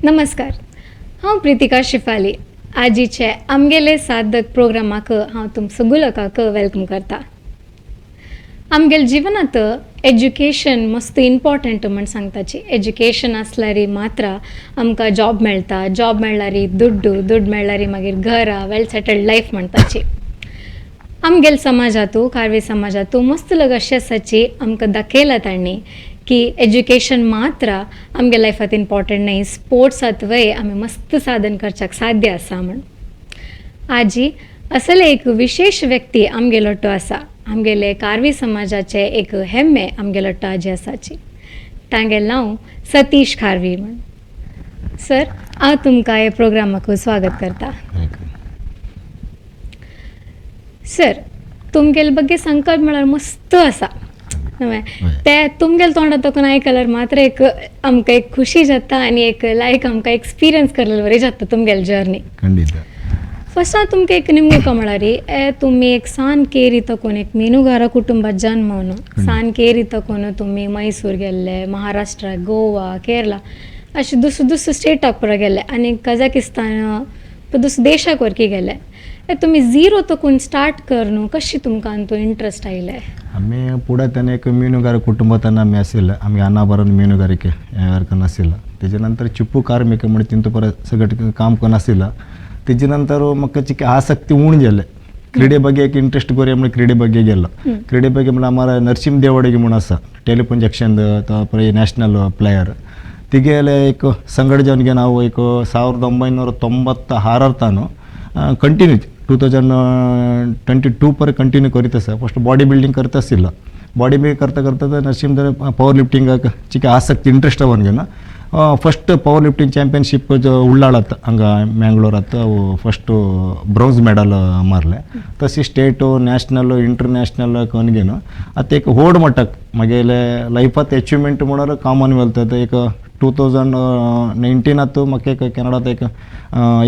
नमस्कार, हांव प्रितिका शिफाली. आजीचे आमगेले साधक प्रोग्रामाक हांव तुम सगळ्या लोकांक welcome करता. आमगेले जिवनांत एज्युकेशन मस्त इम्पॉर्टंट म्हण सांगताची. एज्युकेशन आसल्यार मात्र आमकां जॉब मेळटा, जॉब मेळ्ळ्यार दुड्डू, दुड्ड मेळ्ळ्यार मागीर घरां, वेल सेटल्ड लायफ म्हणटाची. आमगेले समाजांतू, खारवी समाजांतू मस्त लोक अशें आसाची, आमकां दाखयला तांणी की एज्युकेशन मात्र आमगे लायफांत इम्पॉर्टंट न्हय, स्पोर्ट्सांत वय आमी मस्त साधन करच्याक साध्य आसा म्हण. आजी असले एक विशेश व्यक्ती आमगेलो तो आसा. आमगेले कारवी समाजाचे एक हेम्मे आमगेलो तो आजी आसाची. तांगेलें नांव सतीश खारवी म्हण. सर, हांव तुमकां हे प्रोग्रामाक स्वागत करता. सर, तुमगेले ಬಗ್ಗೆ सांगप म्हळ्यार मस्त आसा नवें. ते तुमगेले तोंडात तकून आयकल्यार मात्र एक आमकां एक खुशी जाता आनी एक लायक आमकां एक्सपिरियन्स करलेले बरी जाता तुमगेले जर्नी. ಖಂಡಿತ. फर्स्ट हांव तुमकां एक निमगुका म्हळ्यार तुमी एक सान केरी तकून, एक मेनुगारा कुटुंबात जन्म न्हू, सान केरी तकून तुमी मैसूर गेल्ले, महाराष्ट्र, गोवा, केरला अशें दुसरे दुसरे स्टेटाक पुरो गेल्ले आनी कजाकिस्तान, दुसरे देशाक वरकी गेले. तुमी झिरो तकून स्टार्ट कर न्हू, कशी तुमकां तो इंट्रस्ट आयले? आमी पुढे एक ಮೀನುಗಾರ ಕುಟುಂಬತನ ಆಮಿ आशिल्ले. आमगे अनाभरण ಮೀನುಗಾರಿಕೆ ಕನ್ನ आशिल्लो. तेजे नंतर चिप्पू कार्मिक म्हण तिंतू परत सगळें काम करून आशिल्लो. तेजे नंतर म्हाका चिके आसक्ती उण जाले. ಕ್ರೀಡೆ ಬಗ್ಗೆ एक ಇಂಟ್ರೆಸ್ಟ್ ಗೊರೆ म्हण ಕ್ರೀಡೆ ಬಗ್ಗೆ गेलो. ಕ್ರೀಡೆ ಬಗ್ಗೆ म्हळ्यार आमार नरसिंह देवाडगी म्हूण आसा, टेलिफोन जंक्शन ನ್ಯಾಷನಲ್ ಪ್ಲೇಯರ್. ತಿಗೆಲೆ एक ಸಂಗಡ ಜನಗೆ ನಾವು एक 1996 ತಾನು ಕಂಟಿನ್ಯೂ 2022 पर कंटिन्यू करीत आसा. फस्ट बॉडी बिल्डिंग करत आशिल्लो. बॉडी बिल्डिंग करता करता नरसिंह पॉवर लिफ्टिंगाक चिके आसक्ती इंट्रस्ट ಅವನಿಗೆ. ಫಸ್ಟ್ ಪವರ್ ಲಿಫ್ಟಿಂಗ್ ಚಾಂಪಿಯನ್ಶಿಪ್ ಉಳ್ಳಾಳತ್ ಹಂಗ ಮ್ಯಾಂಗ್ಳೂರ್ ಅವು ಫಸ್ಟು ಬ್ರೋನ್ಸ್ ಮೆಡಲ್ ಮಾರಲೆ. ತಸಿ ಸ್ಟೇಟು, ನ್ಯಾಷನಲ್, ಇಂಟರ್ನ್ಯಾಷನಲ್ ಕೊನಗೇನು ಅತ್ತ एक होड ಮಟ್ಟಕ್ಕೆ ಮಗೇಲೆ ಲೈಫಾತ್ ಅಚೀವ್ಮೆಂಟ್ ಮಾಡೋರು ಕಾಮನ್ವೆಲ್ತ್ एक 2019 आत म्हाका एक कॅनडात एक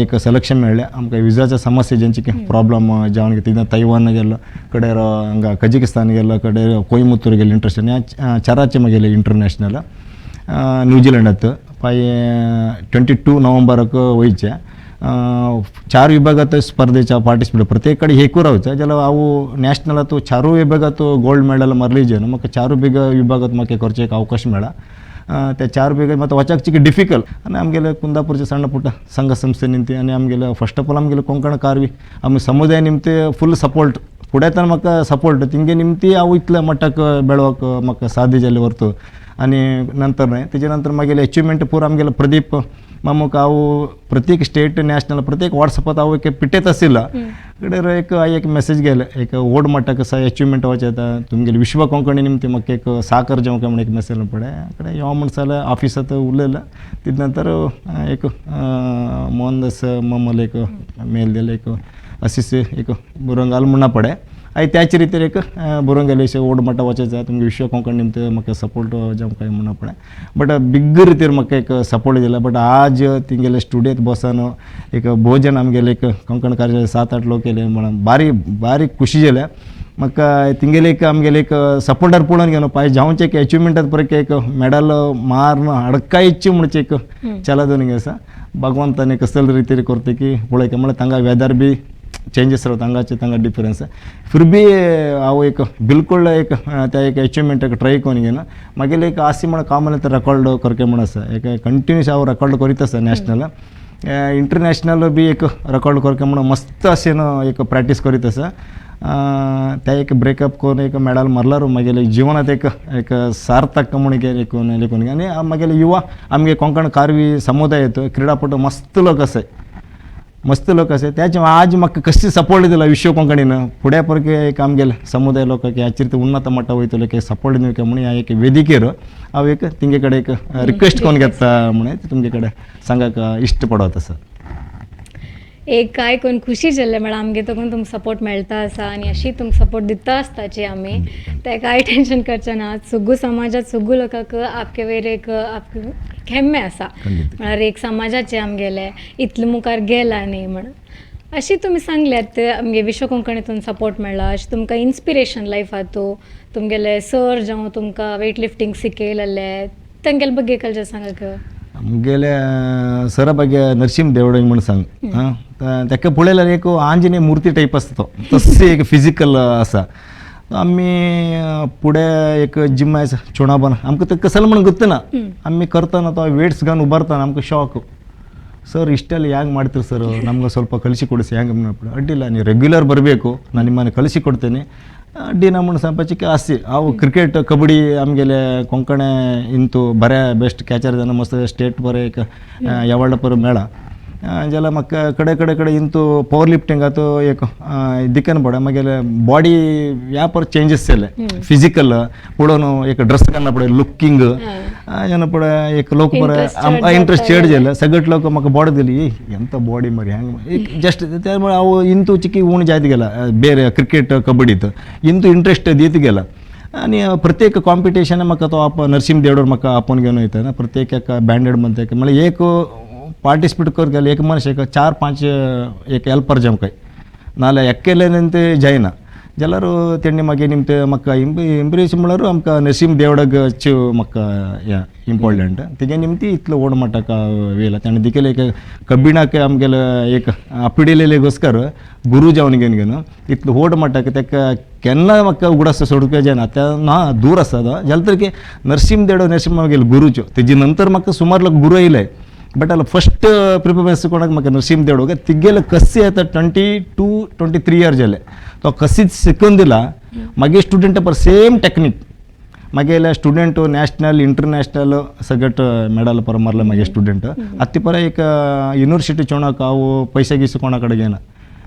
एक सलेक्शन मेळ्ळें. आमकां विजाच्या समस्या जेंची प्रॉब्लम जावन तिंगा तैवान गेल्लो कडेर, हांगा कजिकिस्तान गेल्लो कडेर, कोयमुत्तूर गेल्लो इंटरनॅशनल चराचे मगेले इंटरनॅशनल न्यूझीलंडात पाय 22 नोव्हेंबराक वयचें. चार विभागात स्पर्धेच्या पार्टिसिपेट, प्रत्येक कडेन हेकू रावचें जाल्यार हांव नॅशनलात चारू विभागात गोल्ड मेडल मारली न्हू, म्हाका चारू बिग विभागात म्हाका करचें एक अवकाश मेळ्ळा. त्या चार बिघा मात वचाक चिके डिफिकल्ट. आनी आमगेले कुंदापूरचे सಣ್ಣ ಪುಟ್ಟ ಸಂಘ ಸಂಸ್ಥೆ ನಿಂತಿ आनी आमगेले फस्ट ऑफ ऑल आमगेले कोंकण कारवी आमी समुदाय निमते फूल सपोर्ट, फुडें तर म्हाका सपोर्ट तिंगे निमती हांव इतले मट्टाक बेळोवक म्हाका साध्य जालें वरतो. आनी नंतर न्हय, तेजे नंतर मागीर अचिवमेंट पुरो आमगेलो प्रदीप मामूक हांव प्रत्येक स्टेट, नॅशनल, प्रत्येक वॉट्सअपात हांव एक पिटेत आशिल्लो. कडेर एक एक मेसेज गेले, एक व्हड मट्टाक आसा अचिवमेंट वचें तुमगेले विश्व कोंकणी निमती म्हाका एक साकर जावंक म्हण एक मेसेज पडे कडेन यो म्हण जाल्यार ऑफिसांत उलयलें. तिजे नंतर एक मोहनदास ममल एक मेल दिले, एक असिस एक बुरंगाल म्हणा पडे. आनी त्याच रितीर एक बरोवंक गेले व्हड मट्टा वचें तुमगे विश्व कोंकणी निमत म्हाका सपोर्ट जावंक काय म्हणा पडे. बट बिग रितीर म्हाका एक सपोर्ट दिला. बट आज तिंगेले स्टुडियोत बसन एक भोजन आमगेले एक कोंकण कार्य सात आठ लोक केले म्हणून बारी बारी खुशी जाल्या म्हाका. तिंगेले एक आमगेले एक सपोर्टर पळोवन घेवन पाय जावचें एक अचिवमेंटात परत एक मेडल मारून अडकायची म्हणचे एक चलदून आसा. भगवंतान कसले रितीर करता की पळय म्हळ्यार तांगा वेदर बी चेंजीस रावता, हांगाचे तांगा डिफरन्स. फिर बी हांव एक बिलकुल एक त्या एक अचिवमेंटाक ट्राय करून घेना. मागीर एक आसी म्हण कॉमन रेकॉर्ड करके म्हण आसा. एक कंटिन्यूस हांव रेकॉर्ड करीत आसा. नॅशनल, इंटरनॅशनल बी एक रेकॉर्ड करके म्हण मस्त अशें एक प्रॅक्टीस करीत आसा. त्या एक ब्रेकअप करून एक मेडल मारल्यार मागेले जिवनांत एक एक सार्थक म्हण लेखून लेखून. आनी मागेले युवा आमगे कोंकण कारवी समुदाय क्रीडापटू मस्त लोक आसाय, मस्त लोक आसाय. त्याचे आज म्हाका कशी सपोर्ट दिला विश्व कोंकणीन, फुडें परके एक आमगेले समुदाय लोकांक ह्याचे रिती उन्नत मट्टा वयतलो की सपोर्ट दिवंक म्हण ह्या एक वेदिकेर हांव एक तिंगे कडेन एक रिक्वेस्ट करून घेता म्हण तुमगे कडेन सांगाक इश्ट पडत आसा. एक काय कोण खुशी जाल्लें म्हळ्यार आमगे तकून तुमकां सपोर्ट मेळटा आसा आनी अशी तुमकां सपोर्ट दिता आसताची आमी. तें कांय टेंशन करचें ना. सगळो समाजात सगळो लोकांक आपके वयर एक आपके हेम्मे आसा. म्हळ्यार एक समाजाचे आमगेले इतले मुखार गेला न्ही म्हणून. अशी तुमी सांगल्यात, आमगे विश्व कोंकणीतून सपोर्ट मेळ्ळा, अशें तुमकां इन्स्पिरेशन लायफांतू तुमगेले सर जावं तुमकां वेट लिफ्टींग शिकयलेले, तेंगेले ಬಗ್ಗೆ कल्चर सांगाक. आमगेल्या सरा ಬಗ್ಗೆ नरसिंह देवडे म्हण सांग. ताका पळयल्यार एक आंजनेय मूर्ती टायप आसता तो, तस्सी एक फिजिकल आसा. आमी फुडें एक जिम आसा चोणाबन, आमकां तें कसलें म्हण ಗೊತ್ತಿना, आमी करतना तो ವೇಟ್ಸ್ ಗನ್ ಉಬಾರ್ತಾನ, ಆಮ್ಗೆ ಶಾಕ್. ಸರ್ ಇಷ್ಟೆಲ್ಲ ಹ್ಯಾಂಗೆ ಮಾಡ್ತೀರಿ ಸರ್, ನಮ್ಗೆ ಸ್ವಲ್ಪ ಕಲಿಸಿಕೊಡಿಸಿ ಹ್ಯಾಂಗೆ. ಅಡ್ಡಿಲ್ಲ, ನೀವು ರೆಗ್ಯುಲರ್ ಬರಬೇಕು, ನಾನು ನಿಮ್ಮನ್ನು ಕಲಿಸಿಕೊಡ್ತೇನೆ. ಅಡ್ಡಿ ನಮ್ಮನ್ನು ಸಂಪಚಿಕ್ಕೆ ಆಸ್ತಿ ಅವು ಕ್ರಿಕೆಟ್ ಕಬಡ್ಡಿ ಆಮೇಲೆ ಕೊಂಕಣೆ ಇಂತು ಬರೇ ಬೆಸ್ಟ್ ಕ್ಯಾಚರ್ ಜನ ಮಸ್ತ್ ಸ್ಟೇಟ್ ಬರೇ ಯಾವಳ್ಳ ಪರ ಮೇಳ ಜಲ ಮಕ್ಕ ಕಡೆ ಕಡೆ ಕಡೆ ಇಂತು ಪವರ್ ಲಿಫ್ಟಿಂಗ್ ಆತು ಏಕ ದಿಕ್ಕನ್ ಬಡ ಆಮೇಲೆ ಬಾಡಿ ವ್ಯಾಪಾರ ಚೇಂಜಸ್ ಎಲ್ಲ ಫಿಸಿಕಲ್ ಪುಡೋನು ಏಕ ಡ್ರೆಸ್ ಕನ್ನ ಪಡೆ ಲುಕ್ಕಿಂಗ್ ಏನ ಪಡ ಏಕ ಲೋಕ ಪರ ಇಂಟ್ರೆಸ್ಟ್ ಚೇಡ್ ಜಲ್ಲ ಸಗಟ್ ಲೋಕ ಮಕ್ಕ ಬಾಡದಲ್ಲಿ ಎಂಥ ಬಾಡಿ ಮರಿ ಹ್ಯಾಂಗೆ ಜಸ್ಟ್ ಅವು ಇಂತು ಚಿಕ್ಕಿ ಉಣ್ ಜಾತಿಗೆಲ್ಲ ಬೇರೆ ಕ್ರಿಕೆಟ್ ಕಬಡ್ಡಿ ಇತ್ತು ಇಂತು ಇಂಟ್ರೆಸ್ಟ್ ದೀತಿಗೆಲ್ಲ. आणि प्रत्येक कॉम्पिटिशन म्हाका तो आप नरसिंह देवडोर म्हाका आपोवन घेवन वयता प्रत्येक एका बँडेड म्हणटा म्हळ्यार एक पार्टिसिपेट कर गेले एक मनीस एक 4-5 एक हेल्पर जमकाय नाल्यार एकलेन ते जायना जाल्यार तेणी मागीर निमते म्हाका इंप्रेस म्हळ्यार आमकां नरसिंह देवडाक म्हाका हें इम्पॉर्टंट तेजे निमती इतलो व्हड मट्टाक येयला. ताणें देखील एक कब्बिणाक आमगेले एक पिडिलेलेगोस्कर गुरू जावन घेवन घेवन इतलो व्हड मट्टाक ताका केन्ना म्हाका उगडास सोडूंक जायना. आतां ना दूर आसा तो जाल्यार तर की नरसिंह देडो नरसिंह मागेले गुरूच्यो तेजे नंतर म्हाका सुमार लोक गुरू येयले बट ಅಲ್ಲ ಫಸ್ಟ್ ಪ್ರಿಫರೆನ್ಸ್ ಕೊಡಕ್ಕೆ म्हाका नरसिंह देवडो तिगेले कस्सी आतां 22-23 इयर जाले तो कसीच शिकून दिला. मागीर स्टुडंट पर सेम टेक्नीक मागेले स्टुडंट नॅशनल इंटरनॅशनल सगट मेडल पर मारले मागीर स्टुडंट. ಅತ್ತಿ ಪರ एक युनिवर्सिटी चोणाक हांव पयशे गियशे कोणा कडेन घेना,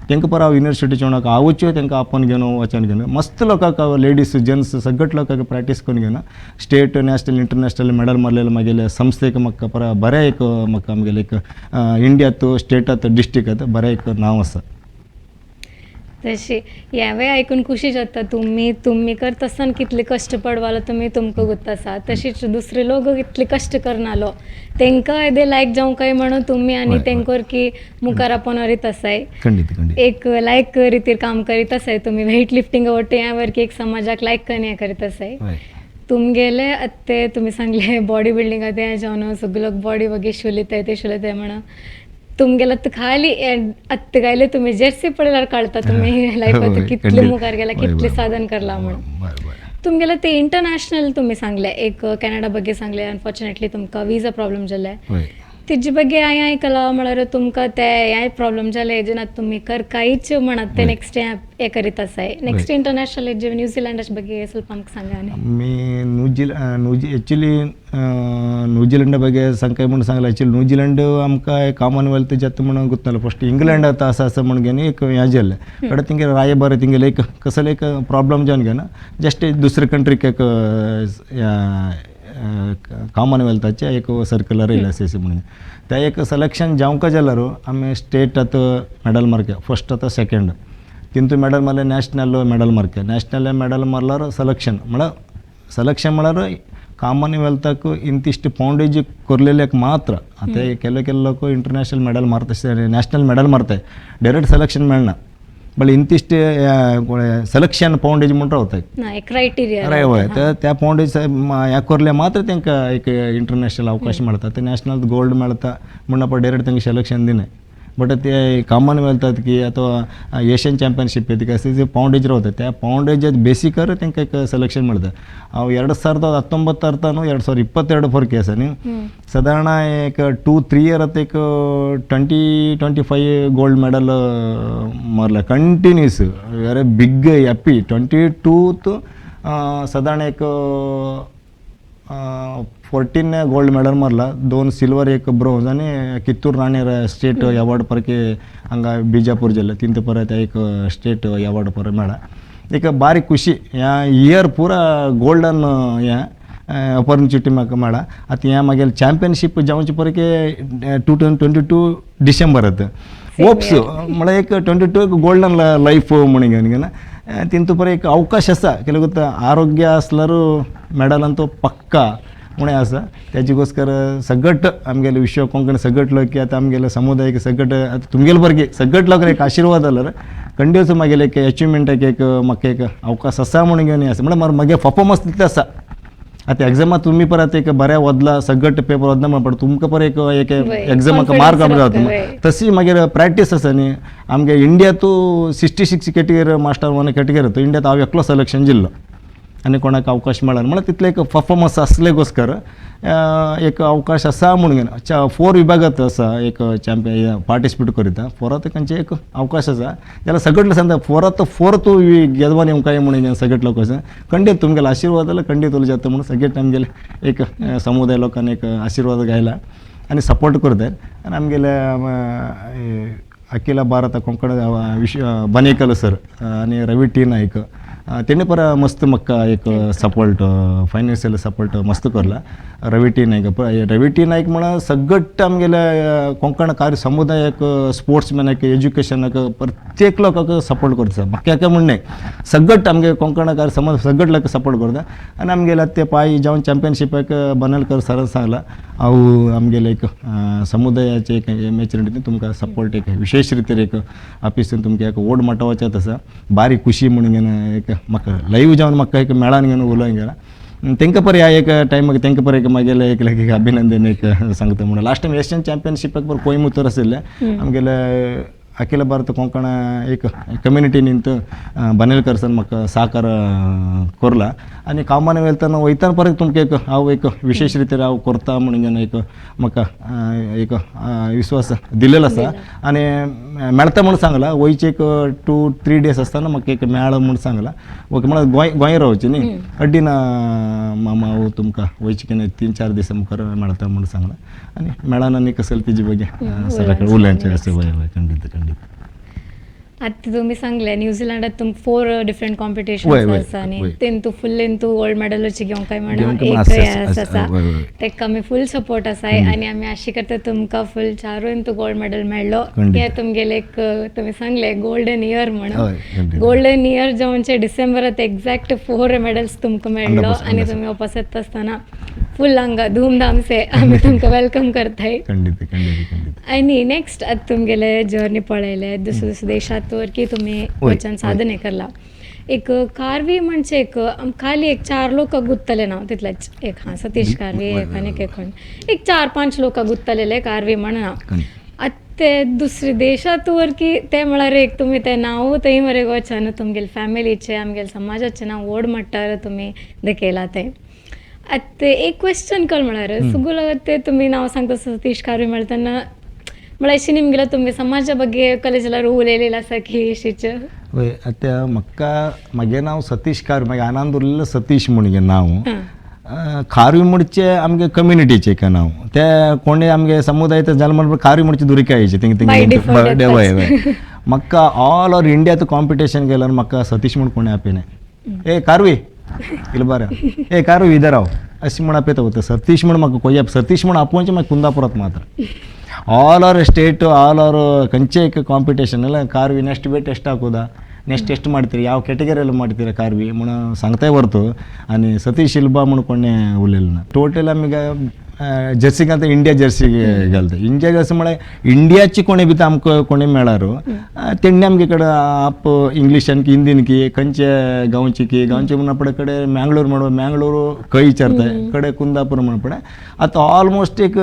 तांकां पर हांव युनिवर्सिटी चोणाक हांवूच तांकां आपोवन घेवन वचोन घेवन मस्त लोकांक लेडीज जेंट्स सगट लोकांक प्रॅक्टीस करून घेवन स्टेट नॅशनल इंटरनॅशनल मेडल मारलेले मागेले संस्थेक म्हाका पर बरें एक म्हाका आमगेलें एक इंडियात स्टेटात डिस्ट्रिक्टात बरें एक नांव आसा. तशी ह्यावें आयकून खुशी जाता. तुमी तुमी करता आसतना कितले कश्ट पडवालो तुमी तुमकां गोत्त आसा, तशीच दुसरे लोक कितले कश्ट करनालो तांकां येदे लायक जावंक काय म्हणून तुमी आनी तेंकोर की मुखार आपोवन व्हरीत आसाय. खंडीत खंडीत. एक लायक रितीर काम करीत आसाय तुमी वेट लिफ्टिंग वटे ह्या वरकी एक समाजाक लायक कन हें करीत आसाय. तुमगेले आतां ते तुमी सांगले बॉडी बिल्डिंग आतां हें जावन सगळे लोक बॉडी वगैरे शिवलेताय ते शिवलेताय म्हणून तुमगेलो आतां खाली आत्तां गायले तुमी जर्सी पळयल्यार कळटा तुमी लायफात कितले मुखार गेला, कितले साधन करला म्हणून. तुमगेले ते इंटरनॅशनल तुमी सांगले एक कॅनडा ಬಗ್ಗೆ सांगले, अनफॉर्च्युनेटली तुमकां विजा प्रॉब्लम जाले तेजे ಬಗ್ಗೆ हांवें आयकलां म्हळ्यार तुमकां ते हें प्रॉब्लम जालें हेजेन आतां तुमी कर कांयच म्हणत ते नेक्स्ट हें करीत आसाय नेक्स्ट इंटरनॅशनल हेजे न्यूझिलंडाचे ಬಗ್ಗೆ ಸ್ವಲ್ಪ आमकां सांगा न्ही. मी न्यूझी ॲक्च्युली न्यूझिलंडा ಬಗ್ಗೆ सांगकाय म्हूण सांगलें. ॲक्च्युली न्यूझिलंड आमकां कॉमनवेल्थ जाता म्हणून गोत्तालो फस्ट इंग्लंड आतां आसा आसा म्हण घेवन एक हें जालें कडेन तिंगे रायबार तिंगेले एक कसले एक प्रॉब्लम जावन घेवन जस्ट दुसरे कंट्रीक एक कॉमनवेल्थाचें एक सर्कुलर येयलें अशें म्हणून त्या एक सिलेक्शन जावंक जाल्यार आमी स्टेट आतां मेडल मारके फस्ट आतां सेकेंड तिंतू मेडल मारले नॅशनल मेडल मारके नॅशनल मेडल मारल्यार सिलेक्शन म्हळ्यार सलेक्शन म्हळ्यार ಕಾಮನ್ವೆಲ್ತಾक ಇಂತಿಷ್ಟು ಪೌಂಡೇಜ್ ಕೊರ್ಲೆಲೆಕ್ ಮಾತ್ರ. ಅದೇ ಕೆಲವು ಕೆಲವು लोक ಇಂಟರ್ನ್ಯಾಷನಲ್ ಮೆಡಲ್ ಮಾರ್ತಾರೆ, ನ್ಯಾಷನಲ್ ಮೆಡಲ್ ಮಾರ್ತಾರೆ, ಡೈರೆಕ್ಟ್ ಸೆಲೆಕ್ಷನ್ ಮೇಳನ ಬಟ್ ಇಂತಿಷ್ಟು ಸೆಲೆಕ್ಷನ್ ಪೌಂಡೇज म्हणून रावताय. ना एक क्रायटेरिया. हय, तर त्या पौंडेज ह्या कोरले मात्र तांकां एक इंटरनॅशनल अवकाश मेळटा, ते नॅशनल गोल्ड मेळटा म्हणून आपण डायरेक्ट तांकां सिलेक्शन दिनाय. बट ते कॉमनवेल्थात की अथवा एशियन ಚಾಂಪಿಯನ್ಶಿಪ್ ಇದಕ್ಕೆ ಅಷ್ಟೇ ಪೌಂಡೇಜ್ ರಾವತೆ, त्या ಪೌಂಡೇಜ್ ಬೇಸಿಕರ್ तांकां एक ಸೆಲೆಕ್ಷನ್ मेळटा. हांव 2019 ತನೂ 2022 ಫೋರ್ ಆसा न्ही सादारण एक 2-3 इयर आतां एक 20-25 गोल्ड मेडल मारले कंटिन्यूस वेरी बिग हॅप्पी. 22 सादारण एक 14 गोल्ड मेडल मारला, 2 सिल्वर एक ब्रोंज आनी कित्तूर राणी स्टेट अवॉर्ड परके हांगा बिजापूर जिल्ह्यात तिंत परत एक स्टेट अवॉर्ड पर मेळ्ळा. एक बारीक खुशी ह्या इयर पुरा गोल्डन हें ऑपॉर्च्युनिटी म्हाका मेळ्ळा. आतां हें मागीर चॅम्पियनशीप जावचे परके 2022 डिसेंबरात होप्स म्हळ्यार एक 22 गोल्डन लायफ म्हणून घेवन घेवन तिंतू पर एक अवकाश आसा. कित्याक गोत्ता आरोग्य आसल्यार मेडल अंतू पक्का म्हूण आसा. तेजेगोस्कर सगट आमगेले विश्व कोंकणी सगट लोक आतां आमगेले समुदायक सगट आतां तुमगेले बरगे सगट लोकांक एक आशिर्वाद जाल्यार कंटिन्यूस मागेले एक अचिवमेंटाक एक म्हाका एक अवकाश आसा म्हणून घेवन आसा. म्हळ्यार म्हगे परफॉर्मन्स तितले आसा. आतां एग्जामा तुमी परत एक बऱ्या वदला सगळें पेपर वदला म्हणपा तुमकां परत एक एक एग्जामाक मार्क जाता. तशी मागीर प्रॅक्टीस आसा न्ही. आमगे इंडिया तूं 66 कॅटेगरी मास्टर 1 कॅटेगरी तो इंडियात हांव एकलो सिलेक्शन जिल्लो आनी कोणाक अवकाश मेळना. म्हळ्यार तितले एक परफॉर्मन्स आसले गोस्कर एक अवकाश आसा म्हणून घेना. 4 विभागात आसा एक चॅम्पियन पार्टिसिपेट करिता फोरात खंयचे एक अवकाश आसा जाल्यार सगळें सांगता फोरात 4 तूं गेदवान येवंक काय म्हणून सगळे लोक आसा खंडीत तुमगेले आशिर्वाद जाल्यार खंडीत उल जाता म्हणून सगळे आमगेले एक समुदाय लोकांनी एक आशिर्वाद घायला आनी सपोर्ट करतात. आनी आमगेले अखिल भारत कोंकण विश्व बनेकल सर आनी रवी टी नायक तेणे पर मस्त म्हाका एक सपोर्ट फायनान्शियल सपोर्ट मस्त करला. रवी टी नायक, रवी टी नायक म्हळ्यार सगळ्ट आमगेले कोंकण कार्य समुदायाक स्पोर्ट्समॅनाक एज्युकेशनाक प्रत्येक लोकांक सपोर्ट करता. म्हाका म्हण न्हय सगळ्ट आमगे कोंकण कार्य समाज सगळ्ट लोक सपोर्ट करता. आनी आमगेले ते पांय जावन चॅम्पियनशिपाक बनलकर सरान सांगला हांव आमगेले एक समुदायाचे एक मॅच्युरिटी तुमकां सपोर्ट एक विशेष रितीर एक ऑफिसीन तुमकां एक व्हड मटवाचें आसा बारीक खुशी म्हणून घेवन एक म्हाका लायव जावन म्हाका एक मेळान घेवन उलोवंक गेला. तेंकां पर ह्या एक टायमाक तेंकां पर एक मागेले एक एक अभिनंदन एक सांगता. म्हणून लास्ट टायम एशियन चॅम्पियनशिपाक पर कोयमुत्तूर आशिल्लें आमगेले अखिल भारत कोंकण एक कम्युनिटीन बनेलकर सर म्हाका सहकार करला. आनी कामान वेलतना वयतना परत तुमकां एक हांव एक विशेष रितीर हांव करता म्हणून एक म्हाका एक विश्वास दिलेलो आसा आनी मेळता म्हणून सांगला. वयचे एक 2-3 डेज आसतना म्हाका एक मेळ म्हणून सांगला. ओके म्हळ्यार गोंय गोंय रावची न्ही अड्डीना मामा हांव तुमकां वयचे कितें 3-4 दिसां मुखार मेळता म्हणून सांगला. आनी मेळना न्ही कसले तेजे ಬಗ್ಗೆ सरा कडेन उलोवचें आसा. वय वय खंडीत खंडीत. आतां तुमी सांगलें न्यूझिलंडात तुमकां 4 डिफरंट कॉम्पिटिशन आसा आनी तेंतू फुल इंतू गोल्ड मेडलूच घेवंक काय म्हणून एक आसा तेका आमी फूल सपोर्ट आसा आनी आमी आशी करता तुमकां फूल 4 इंतू गोल्ड मेडल मेळ्ळो. हें तुमगेलें एक तुमी सांगलें गोल्डन इयर म्हणून. गोल्डन इयर जावचे डिसेंबरात एक्झॅक्ट 4 मेडल्स तुमकां मेळ्ळो आनी तुमी वापस येता आसतना फूल हांगा धूमधाम से आमी तुमकां welcome करताय. आनी नेक्स्ट आतां तुमगेले जर्नी पळयले दुसरे दुसरे देशात की तुमी वचन साधने करला. एक कारवी म्हणजे एक खाली एक 4 लोक गुत्तले ना तितलेच एक हां सतीश कारवी एक आनी एक एक 4-5 लोक गुत्तलेले कारवी म्हणना. आतां ते दुसरे देशात वर की ते म्हळ्यार एक तुमी तें नांव थंय मरे वचन तुमगेले फॅमिलीचें आमगेले समाजाचें नांव व्हड मट्टार तुमी दाखयलां तें. आतां ते एक क्वेश्चन कर म्हळ्यार सगळो ते तुमी नांव सांगता सतीश कारवी म्हळ्यार तेन्ना म्हळ्यार अशें निमगेलो तुमी समाजा ಬಗ್ಗೆ कॉलेजाला उलयलेलं आसा की अशीच. वय आतां म्हाका म्हागे नांव सतीश कारवी मागीर आनंद उरलेलें सतीश म्हणून नांव. खारवी म्हणचे आमगे कम्युनिटीचें एक नांव ते कोणी आमगे समुदाय जालें म्हणून खारवी म्हणचे दुरिकायचे थिंग थिंग. वय वय म्हाका ऑल ओवर इंडिया कॉम्पिटिशन गेल्यार म्हाका सतीश म्हूण कोणी आपयना. ए कारवी इल्लो बरें ए कारवी इधर राव अशें म्हूण आपयता वता. सतीश म्हूण म्हाका कोय सतीश म्हूण आपोवचें मागीर कुंदापुरात मात्र all over state all over खंयचे एक कॉम्पिटिशन ಇಲ್ಲ ಕಾರ್ವಿ ನೆಕ್ಸ್ಟ್ ವೇಟ್ ಎಷ್ಟು ಹಾಕೋದಾ ನೆಕ್ಸ್ಟ್ ಎಷ್ಟು ಮಾಡ್ತೀರಿ ಯಾವ ಕ್ಯಾಟಗರಿಯಲ್ಲಿ ಮಾಡ್ತೀರಾ ಕಾರ್ವಿ म्हणून सांगताय वरतो. आनी सतीश इल्बा म्हणून कोणें उलयलें ना. टोटल आमी जर्सी घालता इंडिया जर्सी घालता. इंडिया जर्सी म्हळ्यार इंडियाची कोणी भितर आमकां कोणी मेळार तेण्णी आमगे कडेन आप इंग्लिशान की हिंदीन की खंयचे गांवची की गांवचे म्हणून आपले कडेन मँगलोर म्हणून मँगलोर खंय विचारताय कडे कुंदापूर म्हणून पळय. आतां ऑलमोस्ट एक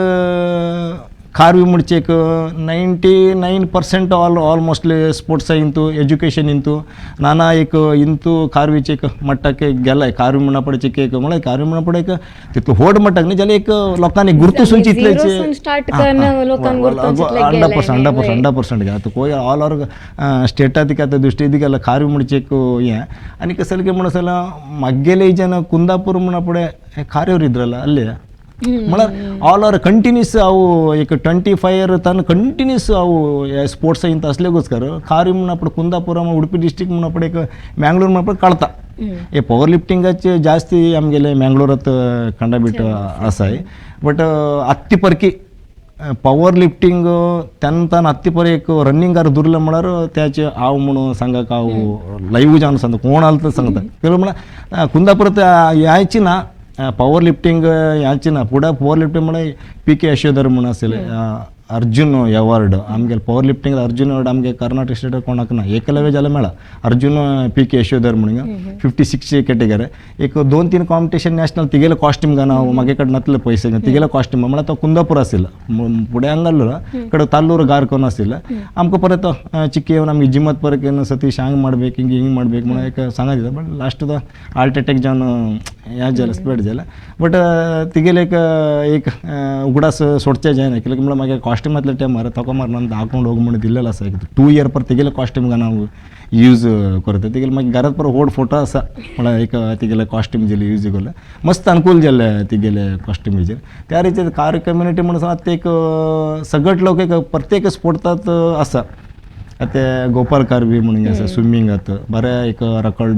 खारवी म्हणचे एक 99% ऑल ऑलमोस्टली स्पोर्ट्सा इंतू एज्युकेशन इंतू नाना एक इंतू खारवीचे एक मट्टाक गेलाय. खारवी म्हणा पडचे एक म्हळ्यार खारवी म्हणा पडे एक तितलो व्हड मट्टाक न्ही जाल्यार एक लोकांनी गुर्तसून चिंतलें 100% 100% गेला. आतां कोय ऑल ओवर स्टेटा तिका आतां दृश्टी गेला खारवी म्हणचे एक हें. आनी कसले की म्हणून जाल्यार मागेले हिच्यान कुंदापूर म्हणा पडे खारवीर इद्रला अल्ले म्हळ्यार ऑल ओवर कंटिन्यूस ಅವು एक 25 ಇಯರ್ ತನ ಕಂಟಿನ್ಯೂಸ್ ಅವು ಸ್ಪೋರ್ಟ್ಸ್ ಇಂತ असल्याಗೋಸ್ಕರ खारवी म्हणून आपण कुंदापूर उडपी डिस्ट्रिक्ट म्हणून आपण एक मँगलोर म्हणून कळता. हे पॉवर लिफ्टिंगाचे जास्ती आमगेले मँगलोरात खंडाबीट आसाय बट अत्ती परकी पॉवर लिफ्टिंग तेन्ना तान अत्ती पर एक रनिंगार दुरलें म्हळ्यार त्याचे हांव म्हणून सांगाक हांव लायव्ह जावन सांगता कोण आलो तर सांगता. म्हळ्यार कुंदापुरात यायची ना पॉवर लिफ्टिंग याची ना फुडें पॉवर लिफ्टिंग म्हळ्यार पी के यशोधर म्हणून आसले अर्जुन अवॉर्ड आमगेले पवर लिफ्टिंग अर्जुन अवॉर्ड आमगे कर्नाटक स्टेट कोणाक ना, एकलव्य जाल्यार मेळा. अर्जुन पी के यशोधर म्हणून 56 कॅटेगरी. एक 2-3 कॉम्पिटिशन नॅशनल तिगेले कॉस्ट्यूम गाना, मागे कडेन नातले पयशे, तिगेले कॉस्ट्यूम म्हळ्यार तो कुंदापूर आशिल्लो, फुडें हांगाल्लो कडेन ताल्लूर गार कोन आशिल्लो. आमकां परत चिक्की येवन आमगे जिमात परत येवन सतीश हांग ಮಾಡ್ಬೇಕು, ಹಿಂಗೆ ಹಿಂಗೆ ಮಾಡ್ಬೇಕು म्हणून एक सांगा दिता. बट लास्ट तो हार्ट अटॅक जावन हें जालें, स्प्रेड जालें. बट तिगेले एक एक उगडास सोडचे जायना, कित्याक म्हळ्यार मागीर कॉस्ट्यूमांतले टायमार तोका मारून दाखोवन होग म्हणून दिल्लेलो आसा. 2 इयर पर तिगेले कॉस्ट्यूम हांव यूज करता. तिगेले मागीर घरात पर व्हड फोटो आसा, म्हळ्यार एक तिगेले कॉस्ट्यूम जेले यूज केले, मस्त अनुकूल जाल्ले तिगेले कॉस्ट्यूम हेजेर. त्या रितीन कार कम्युनिटी म्हणून सांगता ते एक सगळेच लोक एक प्रत्येक स्पोर्टांत आसा. आतां गोपाल कारवी म्हणून आसा, स्विमींगात बरें एक रेकॉर्ड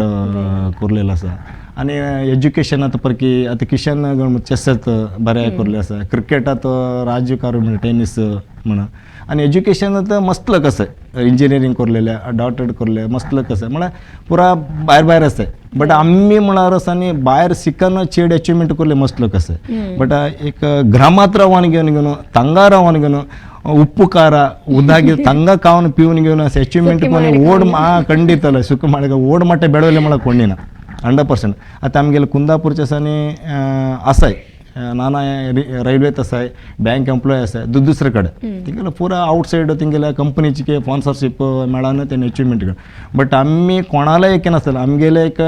कोरलेलो आसा. आनी एज्युकेशनात परकी आतां किशन गण चेसात बरें कोरलें आसा, क्रिकेटात राजू कारवी म्हणून टेनीस म्हणा. आनी एज्युकेशनात मस्त लोक आसा, इंजिनियरींग कोरलेले, डॉक्टरेट कोरले, मस्त लोक आसा. म्हळ्यार पुरा भायर भायर आसा. बट आमी म्हळ्यार आसा न्ही भायर शिकन चेड अचिवमेंट कोरले मस्त लोक आसा. बट एक ग्रामात रावन घेवन घेवन तांगा रावन घेवन उप्पು ಖಾರ ಉದ್ದಾಗಿ ತಂಗ ಕಾವನ್ ಪಿವನ್ ಗಿವನ್ ಅಚೀವ್ಮೆಂಟ್ ಕೊನಿ ಓಡ್ ಮಾ ಖಂಡಿತ ಅಲ್ಲ ಸುಖ ಮಾಡಕ ಓಡ್ ಮಟ್ಟ ಬೆಳವಲೆ ಮಾಡಕ್ಕೆ ಕೊಂಡಿನ 100%. आतां आमगेले कुंदापूरचे आसा आसाय नाना रैल्वेत आसाय, बँक एम्प्लॉय आसाय, दुसरे कडेन तिंगेले पुरा आवट सायड तिंगेले कंपनीचे स्पॉन्सरशीप मेळान तेणे अचिवमेंट. बट आमी कोणाला एक नासतलें आमगेले एक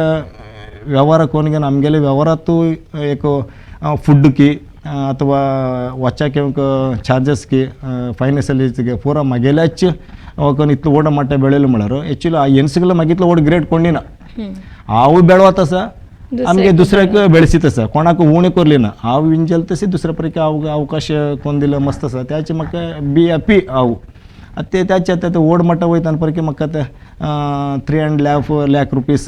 व्यवहार कोण घेवन आमगेले व्यवहारांतू एक फुड की ಅಥವಾ वच्चाक ಚಾರ್ಜಸ್ಗೆ ಫೈನಾನ್ಸಿಯಲಿಗೆ ಪೂರ ಮಗೆಲಾಚ್ ಅವಕ್ಕೆ ಇತ್ಲು ಓಡ ಮಟ್ಟ ಬೆಳೆಯಲು म्हळ्यार ಆ್ಯಕ್ಚುಲಿ ಆ ಎನ್ಸುಗಳ ಮಗಿತ್ಲು ಓಡ್ ಗ್ರೇಟ್ ಕೊಂಡಿನ ಅವು ಬೆಳವತ್ತ ಸಹ ಆಮೇಲೆ दुसऱ्याक ಬೆಳೆಸಿತ ಸಹ कोणाक उणें करली ना. हांव विंजल तशी दुसऱ्या परकी हांव अवकाश कोण दिलो मस्त आसा त्याचे म्हाका बी हॅपी हांव. आतां ते त्याचे आतां ते व्हड मट्टा वयता आनी परकी म्हाका ते 3 and lakh rupees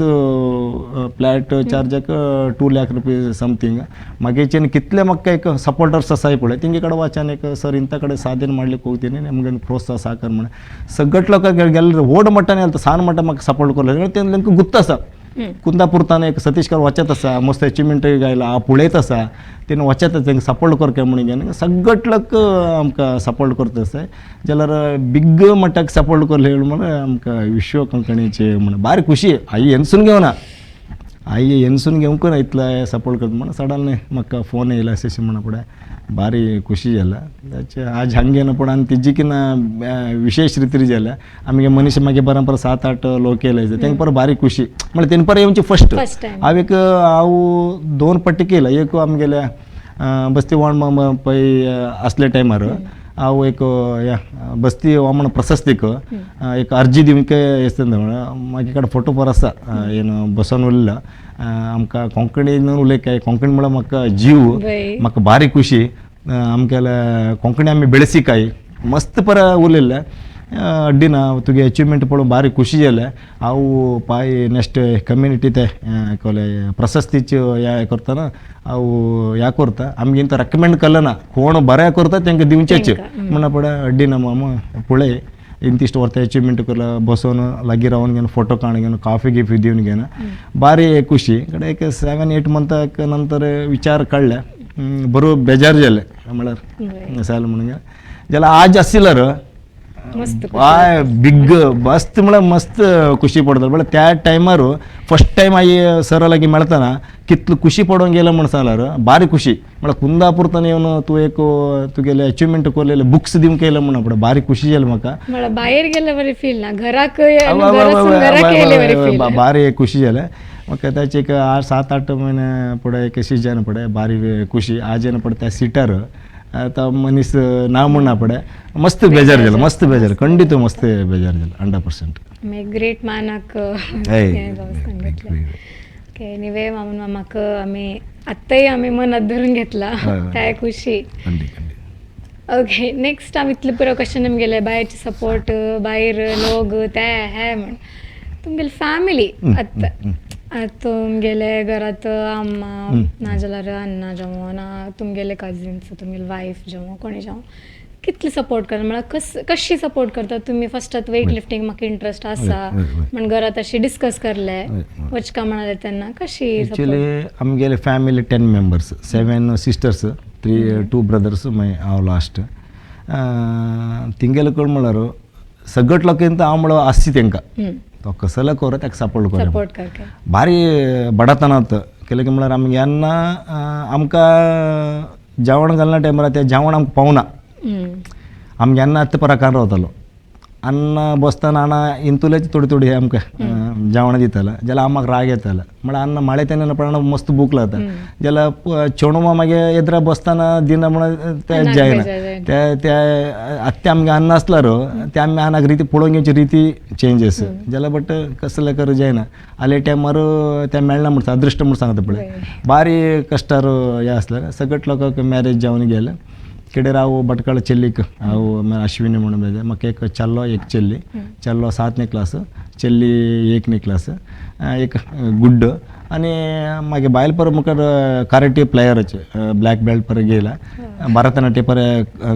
flat चार्जाक 2 lakh rupees something. मागीरच्यान कितले म्हाका एक सपोर्टर्स आसाय पळय तेंगे कडेन वचान एक सर इंತ ಕಡೆ ಸಾಧನೆ ಮಾಡ್ಲಿಕ್ಕೆ ಹೋಗ್ತೀನಿ, ನಿಮ್ಗೆ ಪ್ರೋತ್ಸಾಹ ಸಹಕಾರ ಮಾಡಿ ಸಗಟ್ लोक गेल्ले व्हड मट्टान येता सान मट्टा म्हाका सपोर्ट करले तेंकां गुत्त आसा. कुंदापूर ताणे एक सतीश कर वचत आसा, मस्त अचिवमेंट गायला हा पळयत आसा, तेणे वचत तांकां सपोर्ट करके म्हणून घेवन सगट लोक आमकां सपोर्ट करता आसा. जाल्यार बिग मट्टाक सपोर्ट करले म्हणल्यार आमकां विश्व कोंकणीचे म्हण भारी खुशी. आई एनसून घेवना, आई एनसून घेवंक ना इतले सपोर्ट करता म्हणून सडनली म्हाका फोन येयला अशें म्हणा फुडें भारी खुशी जाला. त्याचे आज हांगेन पूण आनी तिजी किना विशेष रितीर जाल्या आमगे मनीस मागीर बरोबर 7-8 लोक येयले तेंका परत भारी खुशी म्हळ्यार तेणी परत येवची फर्स्ट फर्स्ट टायम. हांव एक हांव 2 पट्टी केला. एक आमगेल्या बस्ती वाण पै आसले टायमार हांव एक ह्या बस्ती वामन प्रशस्तीक एक अर्जी दिवंक म्हळ्यार म्हाजे कडेन फोटो पर आसा येवन बसोन उरला. आमकां कोंकणीन उलय, कोंकणी म्हळ्यार म्हाका जीव, म्हाका भारी खुशी. आमगेले कोंकणी आमी बेळसिकाय मस्त पर उलयल्ले अड्डिना तुगे अचिवमेंट पळोवन भारी खुशी जालें. हांव पाय नेक्स्ट कम्युनिटी ते कोले प्रशस्तीच्यो हे करतना हांव ह्या करता आमगे इंत रेकमेंड करना कोण बरें करता तांकां दिवचेच म्हणून पळय अड्डिना मामा पळय ಇಂತಿಷ್ಟು ವರ್ತ ಅಚೀವ್ಮೆಂಟ್ ಕೊಲ್ಲ ಬಸೋನು लागीं रावन घेवन फोटो काडून घेवन कॉफी गिफी दिवन घेवन भारी खुशी. कडेन एक 7-8 मंथाक नंतर विचार काडले बरो बेजार जाले म्हळ्यार साल म्हणून जाल्यार आज आशिल्ल्यार मस्त बाय बिग मस्त म्हळ्यार मस्त खुशी पडता. म्हळ्यार त्या टायमार फर्स्ट टायम I सरा लागीं मेळतना कितलो खुशी पडोवंक गेलो म्हण सांगल्यार भारी खुशी. म्हळ्यार कुंदापूर तान येवन तूं एक तुगेले अचिवमेंट कोरलेले बुक्स दिवंक येयले म्हणून पळय भारी खुशी जाली म्हाका. म्हळ्यार भायर गेल्ले बरें फील ना, घराक घरासून घराक येयले बरें फील. भारी खुशी जालें म्हाका. ताचे एक 7-8 म्हयने फुडें एक सीजन पळय भारी खुशी. आज येवन पळय त्या सिटार आतां मनीस ना म्हणना पळय मस्त बेजार जालें, मस्त बेजार, खंडीत मस्त बेजार जालें 100%. मागीर ग्रेट मॅनाक सांगितलें. ओके एनिवे मामून मामाक आमी आत्ताय आमी मनात धरून घेतला त्या खुशी. खंडीत खंडीत. ओके नेक्स्ट आमी इतले पुरो क्वेश्चन आमगेले बायरचे सपोर्ट, भायर लोक ते हे म्हण तुमगेले फॅमिली आतां आतां तुमगेले घरात अम्मा नाजाल्यार अण्णा जावं ना तुमगेले कजिन्स, तुमगेले वायफ जावं कोणी जावं कितले सपोर्ट करता, म्हळ्यार कशी सपोर्ट करता तुमी? फर्स्ट वेट लिफ्टिंग म्हाका इंट्रस्ट आसा म्हण घरात अशी डिस्कस करले वचका म्हणाले तेन्ना कशी? एक्चुअली आमगेले family 10 members, 7 sisters, 3 2 brothers, मागीर हांव लास्ट. तिंगेले कोण म्हळ्यार सगट लोकांत हांव म्हणल्यार आसची तेंकां तो कसलो कर ताका सपोर्ट कर सपोर्ट करता. भारी बडातनात केलें की म्हळ्यार आमी जेन्ना आमकां जेवण घालना टायमार तें जेवण आमकां पावना. आमी जेन्ना आतां पराकान रावतालो अन्न बसतना अण्णा इंतुलेच थोडी थोडी आमकां जेवण दितालो जाल्यार आम्माक राग येतालो म्हळ्यार अण्णा माळे तेन्ना पण मस्त भूक लागता जाल्यार चेडूं मागीर एदरा बसतना दिना म्हणून ते जायना ते ते आत्या आमगे अन्न आसल्यार ते आमी अन्नाक रिती पळोवन घेवची रिती चेंज आसा जाल्यार बट कसले कर जायना आले टायमार तें मेळना म्हण अदृश्ट म्हूण सांगता पळय बारी कश्टार हें आसलें सगळ्या लोकांक मॅरेज जावन गेलें. केडेर हांव भटकळ चेल्लीक हांव अश्विनी म्हणून म्हाका एक चेल्लो एक चेल्ली, चेल्लो 7ನೇ क्लास, चेल्ली 1ನೇ क्लास, एक गुड्ड. आनी मागीर बायल पर मुखार कराटे प्लेयराचे ब्लॅक बेल्ट पर घेयला, भरतनाट्य पर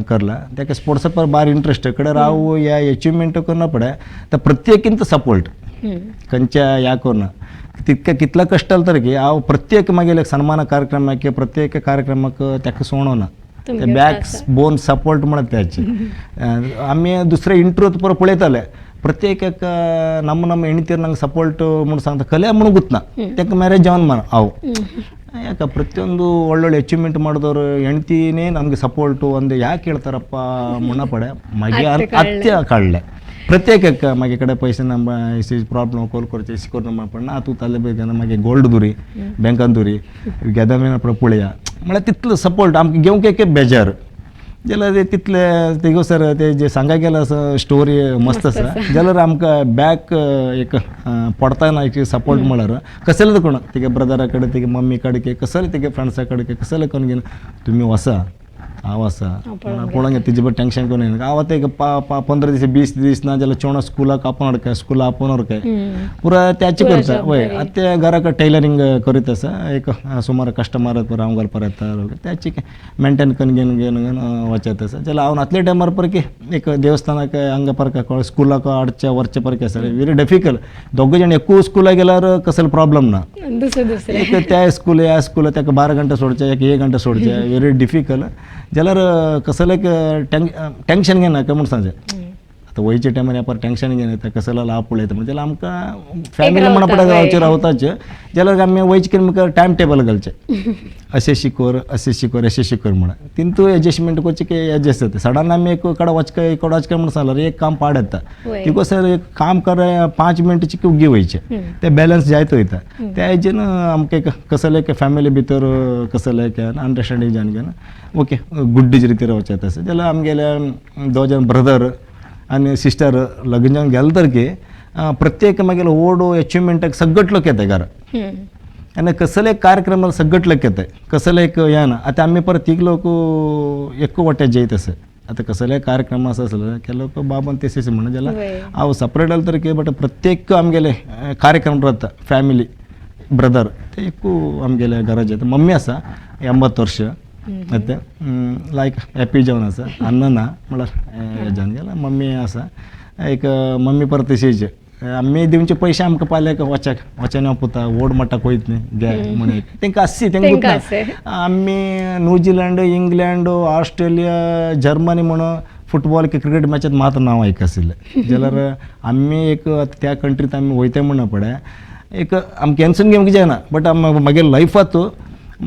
करला, ताका स्पोर्ट्सा पर बार इंट्रस्ट. कडेर हांव ह्या एचिवमेंट करना पडे तर प्रत्येकींत सपोर्ट खंयच्या ह्या करना तितके कितलो कश्ट जालें तर की हांव प्रत्येक मागीर सन्मान कार्यक्रमाक प्रत्येक कार्यक्रमाक ताका सोडना. बॅक बोन सपोर्ट म्हणत त्याचे आमी दुसरे इंट्रोत पर पळयताले प्रत्येक एक ನಮ್ಮ ನಮ್ಮ ಹೆಂಡತಿಯರು ನಂಗೆ ಸಪೋರ್ಟ್ म्हणून सांगता ಕಲೆ म्हणून ಗೊತ್ತನ ತಾಕ ಮ್ಯಾರೇಜ್ ಜಾವನ್ ಮಾಡ ಅವು ಯಾಕೆ ಪ್ರತಿಯೊಂದು ಒಳ್ಳೊಳ್ಳೆ ಅಚೀವ್ಮೆಂಟ್ ಮಾಡಿದವರು ಹೆಂಡ್ತಿನೇ ನಮಗೆ ಸಪೋರ್ಟು ಒಂದು ಯಾಕೆ ಹೇಳ್ತಾರಪ್ಪ ಮುನ್ನಪಡೆ ಮಗೆ ಅತ್ಯ ಕಳ್ಳೆ ಪ್ರತ್ಯೇಕಕ್ಕೆ ಮಗೆ ಕಡೆ ಪೈಸೆ ನಮ್ಮ ಪ್ರಾಬ್ಲಮ್ ಕೋಲ್ ಕೊರಚೆ ಇಸ್ಕೊರ್ ನಮ್ಮ ಪಣ್ಣ ಆತು ತಲೆ ಬೇಕಂದ್ರೆ ಮಗೆ ಗೋಲ್ಡ್ ದುರಿ ಬ್ಯಾಂಕನ್ ದುರಿ ಗೆದಮೇನ ಪುಳಿಯ म्हळ्यार तितलो सपोर्ट आमकां घेवंक एक बेजार जाल्यार ते तितले तिगो सर ते जे सांगा गेला स्टोरी मस्त आसा जाल्यार आमकां बॅक एक पडताना एक सपोर्ट म्हळ्यार कसले कोण तिगे ब्रदरा कडेन तिगे मम्मी कडेन कसले तिगे फ्रेंड्सा कडेन कसले कोण घेवन तुमी वसा हांव आसा पळोवंक तिजे बरें टेंशन करून येना. हांव आतां एक 15 दीस 20 दीस ना जाल्यार चेडो स्कुलाक आपोवन हाडकाय स्कुला आपोवन व्हरकाय पुरा त्याचे करता वय. आतां ते घराक टेलरींग करीत आसा एक सुमार कस्टमर हांव घालपाक येता त्याची मेंटेन करून घेवन घेवन घेवन वचत आसा. जाल्यार हांव नातले टायमार परकी एक देवस्थानाक हांगा परक स्कुलाक हाडचे व्हरचे परके आसा वेरी डिफिकल्ट. दोग जाण एकूय स्कुलाक गेल्यार कसलो प्रॉब्लम ना, एक त्या स्कूल ह्या स्कूल ताका 12 घंटे सोडचे एक 1 घंटे सोडचे वेरी डिफिकल्ट. जाल्यार कसलें टेंशन घेनाका म्हूण सांगचें. आतां वयच्या टायमार ह्या पर टेंशन घेना कसलो लाभ पळयता म्हण जाल्यार आमकां फॅमिली म्हणा पडटा गांवचे रावताचे जाल्यार आमी वयचे कितें मुखार टायम टेबल घालचें अशें शिकोर अशें शिकोर अशें शिकोर म्हणून तितू एडजस्टमेंट करचें की एडजस्ट जाता. सडन आमी एक कडेन वचका एक कडेन वचका म्हूण सांगल्यार एक काम पाड येता तिको सर एक काम कर 5 मिनटाची उगी वयचें तें बॅलन्स जायत वयता. त्या हेजेन आमकां एक कसलें एक फॅमिली भितर कसलें एक अंडरस्टँडींग जावन घेवन ओके गुड्डीज रितीर वचत आसा. जाल्यार आमगेले 2 जाण ब्रदर आनी सिस्टर लग्न जावन गेले तर की प्रत्येक मागीर ओड एचिवमेंटाक सगट लोक येता घरा आनी कसले कार्यक्रमाक सगट लोक येताय कसले एक हें ना. आतां आमी परत तीग लोक एक वाट्याक जेयत आसा. आतां कसले कार्यक्रम आसा आसले के लोक बाबान तेसेस म्हणून जाल्यार हांव सपरेट जालें तर की बट प्रत्येक आमगेले कार्यक्रम जाता फॅमिली ब्रदर ते एकू आमगेले घरा जेता. मम्मी आसा 80 वर्ष आतां लायक हॅपी जेवन आसा अन्न ना म्हळ्यार हेज्यान गेला मम्मी आसा एक मम्मी परत तशीच आमी दिवचे पयशे आमकां पाल्याक वचाक वचना पुता ओड मट्टाक वयत न्ही घे म्हण एक तांकां आसची तांकां आमी New Zealand England Australia Germany म्हणून फुटबॉल क्रिकेट मॅचात मात्र नांव आयकआशिल्लें जाल्यार आमी एक त्या कंट्रीत आमी वयता म्हणून पळय एक आमकां कॅन्सन घेवंक जायना बट मागीर लायफात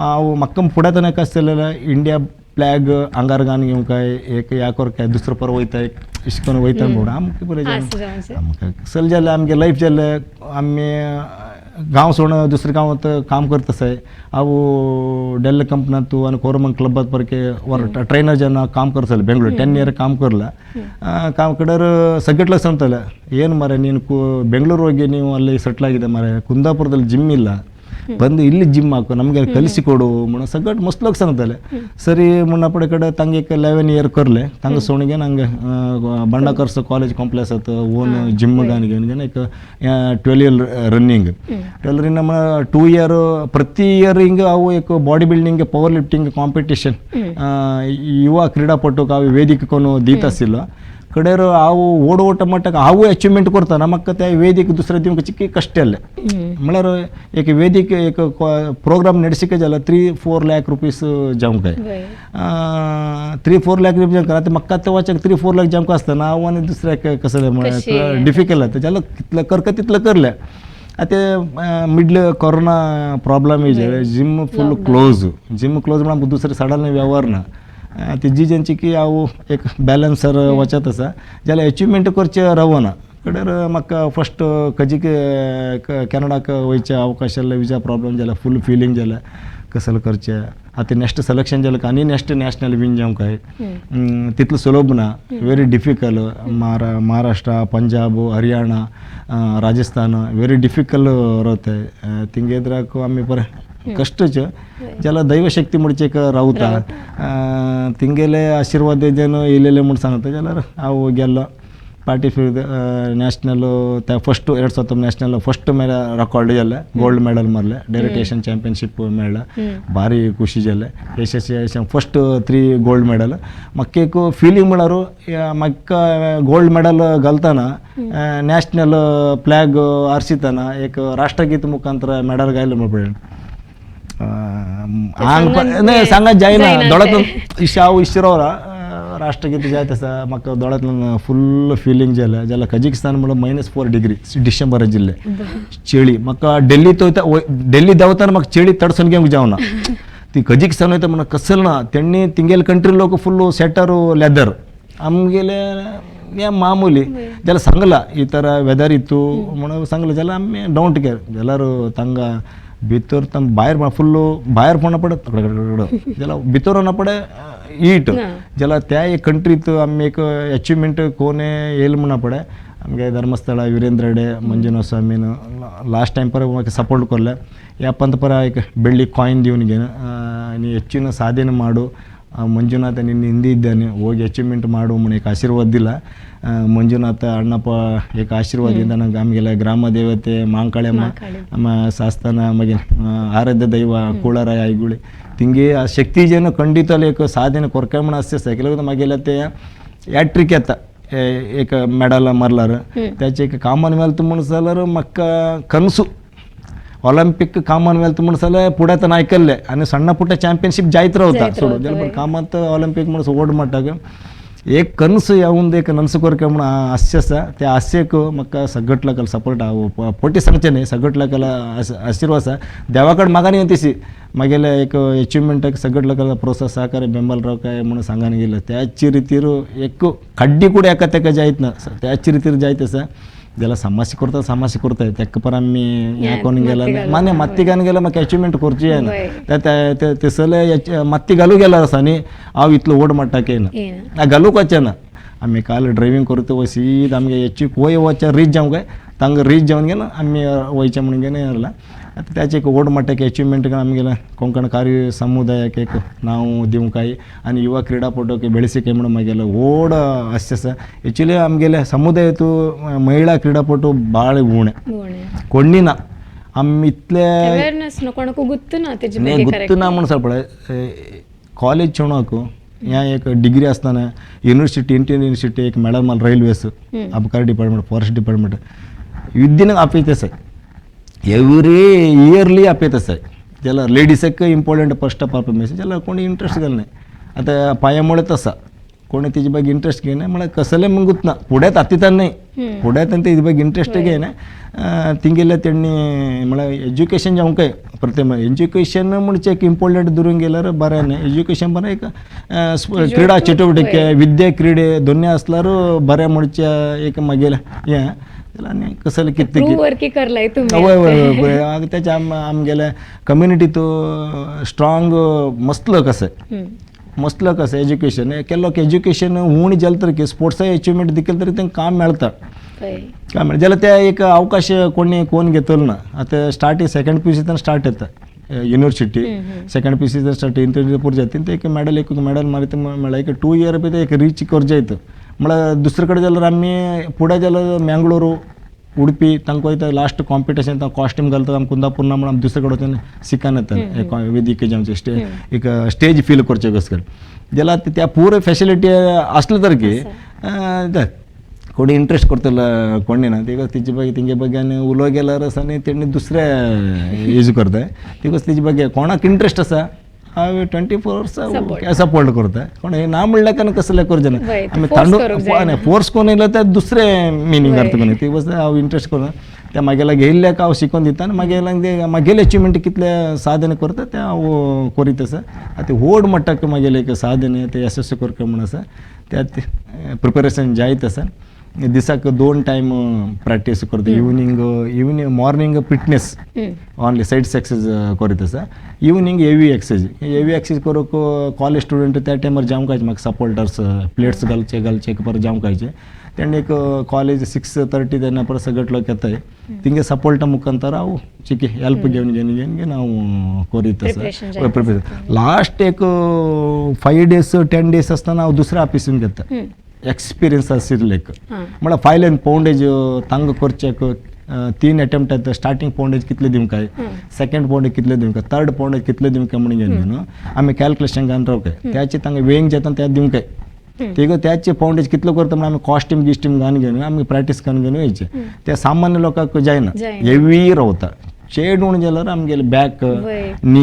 हांव म्हाका फुडें आतां आसलें इंडिया फ्लॅग आंगार घालून घेवंक काय एक ह्या कर काय दुसरो पर वयता एक अशें करून वयता म्हणून आमकां बरें आमकां कसलें जालें आमगें लायफ जालें आमी गांव सोडून दुसऱ्या गांवांत काम करता आसाय हांव डेल कंपनांत आनी कोरमंग क्लबात परके वर ट्रेनर जेन्ना काम करताले बेंगळूर 10 इयर काम करला काम ಕಡರ್ ಸಗ್ಗಟ್ಲ ಸಂತಲ್ಲ ಏನು ಮಾರೆ ನೀನು ಬೆಂಗಳೂರು ಹೋಗಿ ನೀವು ಅಲ್ಲಿ ಸೆಟ್ಲ್ ಆಗಿದೆ ಮಾರೆ, ಕುಂದಾಪುರದಲ್ಲಿ ಜಿಮ್ ಇಲ್ಲ, ಬಂದು ಇಲ್ಲಿ ಜಿಮ್ ಹಾಕು ನಮಗೆ ಕಲಿಸಿಕೊಡು ಮುಣ ಸಗಟ್ ಮಸ್ತ್ ಲೋಕ್ ಸಂತಲೆ ಸರಿ ಮುನ್ನಪಡೆ ಕಡೆ ತಂಗಿಗೆ 11 ಇಯರ್ ಕೊರ್ಲೆ ತಂಗ ಸೋಣಿಗೆ ನಂಗೆ ಬಂಡಕರ್ಸ್ ಕಾಲೇಜ್ ಕಾಂಪ್ಲೆಕ್ಸ್ ಆತು ಓನ್ ಜಿಮ್ ಗಾನಿಗೆ ಏಕ್ 12 ಇಯರ್ ರನ್ನಿಂಗ್ 12 ನಮ್ಮ 2 ಇಯರ್ ಪ್ರತಿ ಇಯರ್ ಹಿಂಗೆ ಅವು ಏಕ್ body building power lifting competition ಯುವ ಕ್ರೀಡಾಪಟು ಕಾವು ವೇದಿಕೆ ಕೊನು ದೀತಾಸಿಲ್ಲ कडेर हांव ಓಡ್ ಓಟ ಮಟ್ಟಕ್ಕೆ ಹಾವು ಅಚೀವ್ಮೆಂಟ್ ಕೊಡ್ತಾನೆ म्हाका त्या ವೇದಿಕೆ दुसरे दिवंक चिक्की कष्ट आसले. म्हळ्यार एक वेदिक एक प्रोग्राम ನಡೆಸಿಕೆ जाल्यार 3-4 लाख रुपीस जावंक जाय. 3-4 लाख रुपीस जावंक आतां म्हाका ते वचक 3-4 लाख जावंक आसतना हांव आनी दुसऱ्याक कसलें म्हळ्यार डिफिकल्ट जाता. जाल्यार कितलें करता तितलें करलें. आतां मिडल कोरोना प्रॉब्लम येयले, gym full close, gym close म्हणून दुसरे सडन व्यवहार ना. तेजी जेंची की हांव एक बॅलन्सर वचत आसा जाल्यार एचिवमेंट करचें रावना. कडेर म्हाका फस्ट कजीक कॅनडाक वयचे अवकाश आसले, विजा प्रॉब्लम जालें, फूल फिलींग जालें कसलें करचें. आतां नेक्स्ट सिलेक्शन जालें आनी नेक्स्ट नॅशनल विन जावंक जाय तितलें सुलभ ना, very difficult. Maharashtra, Punjab, Haryana, Rajasthan very difficult रावताय. थिंगेद्राक आमी बरें कष्टच जाल्यार दैवशक्ती म्हणचे एक रावता, तिंगेले आशिर्वाद जेन येयलेले म्हूण सांगता. जाल्यार हांव गेल्लो participate national first 2019 national first ಮೇಲೆ ರೆಕಾರ್ಡ್ जालें, गोल्ड मेडल मारलें, ಡೈರೆಕ್ಟ್ ಏಷ್ಯನ್ ಚಾಂಪಿಯನ್ಶಿಪ್ मेळ्ळें, ಭಾರಿ ಖುಷಿ जालें. ಯಶಸ್ವಿ ಫಸ್ಟ್ 3 ಗೋಲ್ಡ್ ಮೆಡಲ್. ಮಕ್ಕೇಕು ಫೀಲಿಂಗ್ म्हळ्यार ಮಕ್ಕ ಗೋಲ್ಡ್ ಮೆಡಲ್ ಗಲ್ತಾನ ನ್ಯಾಷನಲ್ ಫ್ಲ್ಯಾಗ್ ಆರ್ಸಿತಾನ एक ರಾಷ್ಟ್ರಗೀತೆ ಮುಖಾಂತರ ಮೆಡಲ್ गायलं म्हणपळ्ळें. हांग सांगात जायना दोळ्यांतल्यान इशाव इशिरोरा राष्ट्रगीत जायत आसा म्हाका दोळ्यांतल्यान फुल फिलींग जालें. जाल्यार कजिकिस्तान म्हणल्यार -4 डिग्री डिसेंबर जिल्ले चेळी म्हाका डेल्ली वयता, डेल्ली देंवतना म्हाका चेळी तडसून घेवंक जावना. ती कजिकिस्तान वयता म्हणून कसल ना तेणी तिंगेले कंट्री लोक फुल्ल स्वेटर लेदर, आमगेले हें मामूली. जाल्यार सांगला ही तर वेदर इतू म्हणून सांगलें जाल्यार आमी don't care. जाल्यार तांकां भितर तांकां भायर फुल्ल भायर पोवना पडत जाल्यार भितर वना पडे हीट. जाल्यार त्या एक कंट्रीत आमी एक अचिवमेंट कोणे येयलें म्हणा पडे आमगे धर्मस्थळ वೀರೇಂದ್ರ ಹೆಗ್ಡೆ ಮಂಜುನಾಥ ಸ್ವಾಮಿನ ಲಾಸ್ಟ್ ಟೈಮ್ ಪರ म्हाका ಸಪೋರ್ಟ್ ಕೊರಲೆ. ಯಾಪಂತ ಪರ एक ಬೆಳ್ಳಿ ಕಾಯಿನ್ ದಿವನಿಗೆ ನೀ ಹೆಚ್ಚಿನ ಸಾಧನೆ ಮಾಡು, ಮಂಜುನಾಥ ನಿನ್ನ ಹಿಂದೆ ಇದ್ದಾನೆ, ಹೋಗಿ ಅಚೀವ್ಮೆಂಟ್ ಮಾಡು म्हण एक ಆಶೀರ್ವಾದ ದಿಲ್ಲ. ಮಂಜುನಾಥ ಅಣ್ಣಪ್ಪ ಏಕ ಆಶೀರ್ವಾದದಿಂದ ನಂಗೆ ಆಮೇಲೆ ಗ್ರಾಮ ದೇವತೆ ಮಾಂಕಾಳಮ್ಮ ನಮ್ಮ ಶಾಸ್ತಾನ ಮಗೆ ಆರಾಧ್ಯ ದೈವ ಕೂಳರಾಯ ಐಗುಳಿ ತಿಂಗಿ ಆ ಶಕ್ತಿ ಜನ ಖಂಡಿತ एक ಸಾಧನೆ ಕೊರ್ಕಮಣ आसते. ಕೆಲವು मागेले ते हॅट्रीक येता एक मेडल मारल्यार त्याचे एक ಕಾಮನ್ವೆಲ್ತ್ म्हणसल्यार म्हाका ಕನಸು ಒಲಿಂಪಿಕ್ ಕಾಮನ್ವೆಲ್ತ್ म्हणसल्यार फुडें आयकल्लें आनी सಣ್ಣ ಪುಟ್ಟ ಚಾಂಪಿಯನ್ಶಿಪ್ जायत रावता सोडून जाल्यार कामत ऑलिंपिक म्हणस ಓಡ್ ಮಟ್ಟಾಗ एक ಕನಸು ಯಾವೊಂದು एक ನನಸು ಕೊರಕೆ म्हण हास्य आसा त्या हास्यक म्हाका सगट लोकांलो सपोर्ट पोटी सांगचें न्ही, सगट लोकांलो आशिर्वाद आसा. देवा कडेन मागानी तशी मागेले एक अचिवमेंटाक सगट लोकांलो प्रोत्साह सहकार्य ಬೆಂಬಲ राव काय म्हणून सांगान गेले. त्याच रितीर एक खड्डी ಕೂಡ एका तेका जायत ना, त्याच रितीर जायत आसा. जाल्यार समस्या करता समस्या करताय तेका पर आमी हें करून गेला मान्य माती घालून गेल्यार म्हाका अचिवमेंट करची जायना. तेसले माती घालूं गेल्यार आसा न्ही हांव इतलो व्हड मट्टाक येयना, घालूंक वचना. आमी काल ड्रायव्हींग करता वय सीद आमगे हेची खंय वचचे रीच जावंक जाय, तांकां रीच जावन घेवन आमी वयचें म्हणून घेवन येयला. आतां त्याचे एक व्हड मट्टाक अचिवमेंट आमगेले कोंकण कार्य समुदायाक एक नांव दिवंक जाय आनी युवा क्रीडापटूक ಬೆಳೆಸಿಕೆ म्हणून मागेले व्हड आशा आसा. एक्चुली आमगेले समुदायेंतू महिळा क्रीडापटू ಭಾಳ उणें, कोणी ना आमी इतले अवेअरनेस ना कोणाकू गुत्त ना तेजे ಬಗ್ಗೆ. गुत्त ना म्हूण सांग पळय कॉलेज चेडवांक ह्या एक डिग्री आसतना युनिवर्सिटी इंडियन युनिवर्सिटी एक मेडल माल रैल्वेस अबकारी डिपार्टमेंट फॉरेस्ट डिपार्टमेंट विद्येन आपयत आसाय, एवरी इयरली आपयत आसाय. जाल्यार लेडिसाक इम्पॉर्टंट फर्स्ट परफॉर्मन्स जाल्यार कोणी इंट्रस्ट घालनाय. आतां पांया मुळेच आसा कोणी तेजे ಬಗ್ಗೆ इंट्रस्ट घेयना म्हळ्यार कसलें म्हूण गुतना फुडें तातितान न्हय फुडें तांकां तेजे ಬಗ್ಗೆ इंट्रस्ट घेयना. तिंगेले तेणी म्हळ्यार एज्युकेशन जावंक जाय प्रथम एज्युकेशन म्हणचे एक इम्पॉर्टंट धरून गेल्यार बरें न्हय. एज्युकेशन बरें एक क्रीडा चटुवटिके विद्या क्रीडे दोन्ही आसल्यार बरें म्हणचे एक मागेलें हें जाल्यार आनी कसलें कितें प्रूव्ह वर्की करलाय तुम्ही. वय वय वय वय त्याच्या आमगेले कम्युनिटीत स्ट्रॉंग मस्त लोक आसा, मस्त लोक आसा. एज्युकेशन केल्लो एज्युकेशन उणी जालें तरी स्पोर्ट्साय अचिवमेंट दिकल तरी तांकां काम मेळटा, काम मेळटा जाल्यार ते एक अवकाश कोणी कोण घेतलो ना. आतां स्टार्ट सेकंड पी यू सींतल्यान स्टार्ट येता युनिवर्सिटी, सेकंड पी यू सींतल्यान स्टार्ट इंटरमिडिएट पूर्ण जाता ते एक मेडल एक मेडल मारीत मेळ्ळा एक 2 इयर बी एक रीच करचे येता. म्हळ्यार दुसरे कडेन जाल्यार आमी फुडें जाल्यार मँगलोरू उडपी तांकां वयता लास्ट कॉम्पिटिशन तांकां कॉस्ट्यूम घालता आमी कुंदापूर ना म्हणून आमी दुसरे कडेन वचून शिकान येता वेदिके आमचे एक स्टेज फील करचे कसकर जाल्यार त्या पूर फेसिलिटी आसले तरी कोणी इंट्रस्ट करतलो कोणी ना तिका तिजे ಬಗ್ಗೆ तिंगे ಬಗ್ಗೆ आनी उलो गेल्यार आसा न्ही तेणी दुसरे यूज करताय तिका तिजे ಬಗ್ಗೆ कोणाक इंट्रस्ट आसा हांव 24 वर्स सपोर्ट करता. कोण ना म्हणल्यार केन्ना कसलें करचें ना आमी तांडू फोर्स कोण येयलो ते दुसरें मिनींग अर्थ कोण ती वस्त हांव इंट्रस्ट करून त्या मागेल्या घेयल्ल्याक हांव शिकोवन दिता आनी मागेल्याक मागेले अचिवमेंट कितले साधन करता तें हांव करीत आसा. आतां व्हड मट्टाक मागेलें एक साधन तें यशस्वी करता म्हूण आसा त्या प्रिपेरेशन जायत आसा. दिसाक 2 टायम प्रॅक्टीस करता. Evening morning fitness only side exercise करीत आसा. Evening heavy exercise heavy exercise करूंक कॉलेज स्टुडंट त्या टायमार जावंक म्हाका सपोर्टर्स प्लेट्स घालचे घालचे परत जावंक तेणें एक कॉलेज 6:30 तेन्ना परत सगळे लोक येताय तिंगे सपोर्टा मुखांतर हांव चिकी हेल्प घेवन घेवन घेवन घेवन हांव करीत आसा प्रिपरेशन. लास्ट एक 5 डेज 10 डेज आसतना हांव दुसऱ्या ऑफिसून घेता एक्सपिरियन्स आशिल्ले एक म्हळ्यार फायल्यान पाउंडेज तांग करचेक 3 अटेम्प्ट येता. स्टार्टींग पाउंडेज कितले दिवंक काय, सेकंड पाउंडेज कितले दिवंक काय, थर्ड पाउंडेज कितले दिवंक काय म्हणून घेवन न्हू आमी कॅल्कुलेशन घालून रावकाय त्याचे तांकां वेंग जाता त्या दिवंक काय तिका त्याचे पाउंडेज कितलो करता म्हणून आमी कॉस्ट्यूम गिस्ट्यूम घालून घेवन आमी प्रॅक्टीस करून घेवन वयचे. त्या सामान्य लोकांक जायना हेवी रावता चेड उणें जाल्यार आमगेले बॅक नी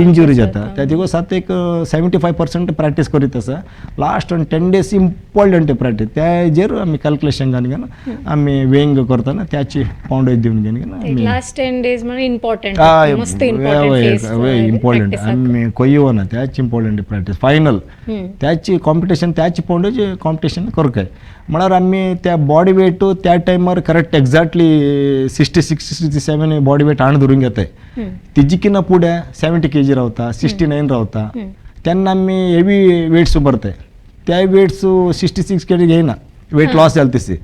इंजुरी जाता. त्या तिका सात एक 75% प्रॅक्टीस करीत आसा. लास्ट 10 डेज इम्पॉर्टंट प्रॅक्टीस त्याजेर आमी कॅल्कुलेशन घालून घेवन आमी वेंग करतना त्याची पाउंडेज दिवन घेवन घेवन लास्ट 10 डेज म्हणून इम्पॉर्टंट इम्पॉर्टंट आमी कोयना त्याची इम्पॉर्टंट प्रॅक्टीस फायनल त्याची कॉम्पिटिशन त्याची पाउंडेज कॉम्पिटिशन करूंक म्हळ्यार आमी त्या बॉडी वेट त्या टायमार करेक्ट एक्झॅक्टली 66 67 बॉडी वेट हाण धरून घेताय. तिजिकिना फुडें 70 kg रावता, 69 रावता तेन्ना आमी हेवी वेट्स उबारताय. त्या वेट्स 66 kg घेयना, वेट लॉस जालें तशी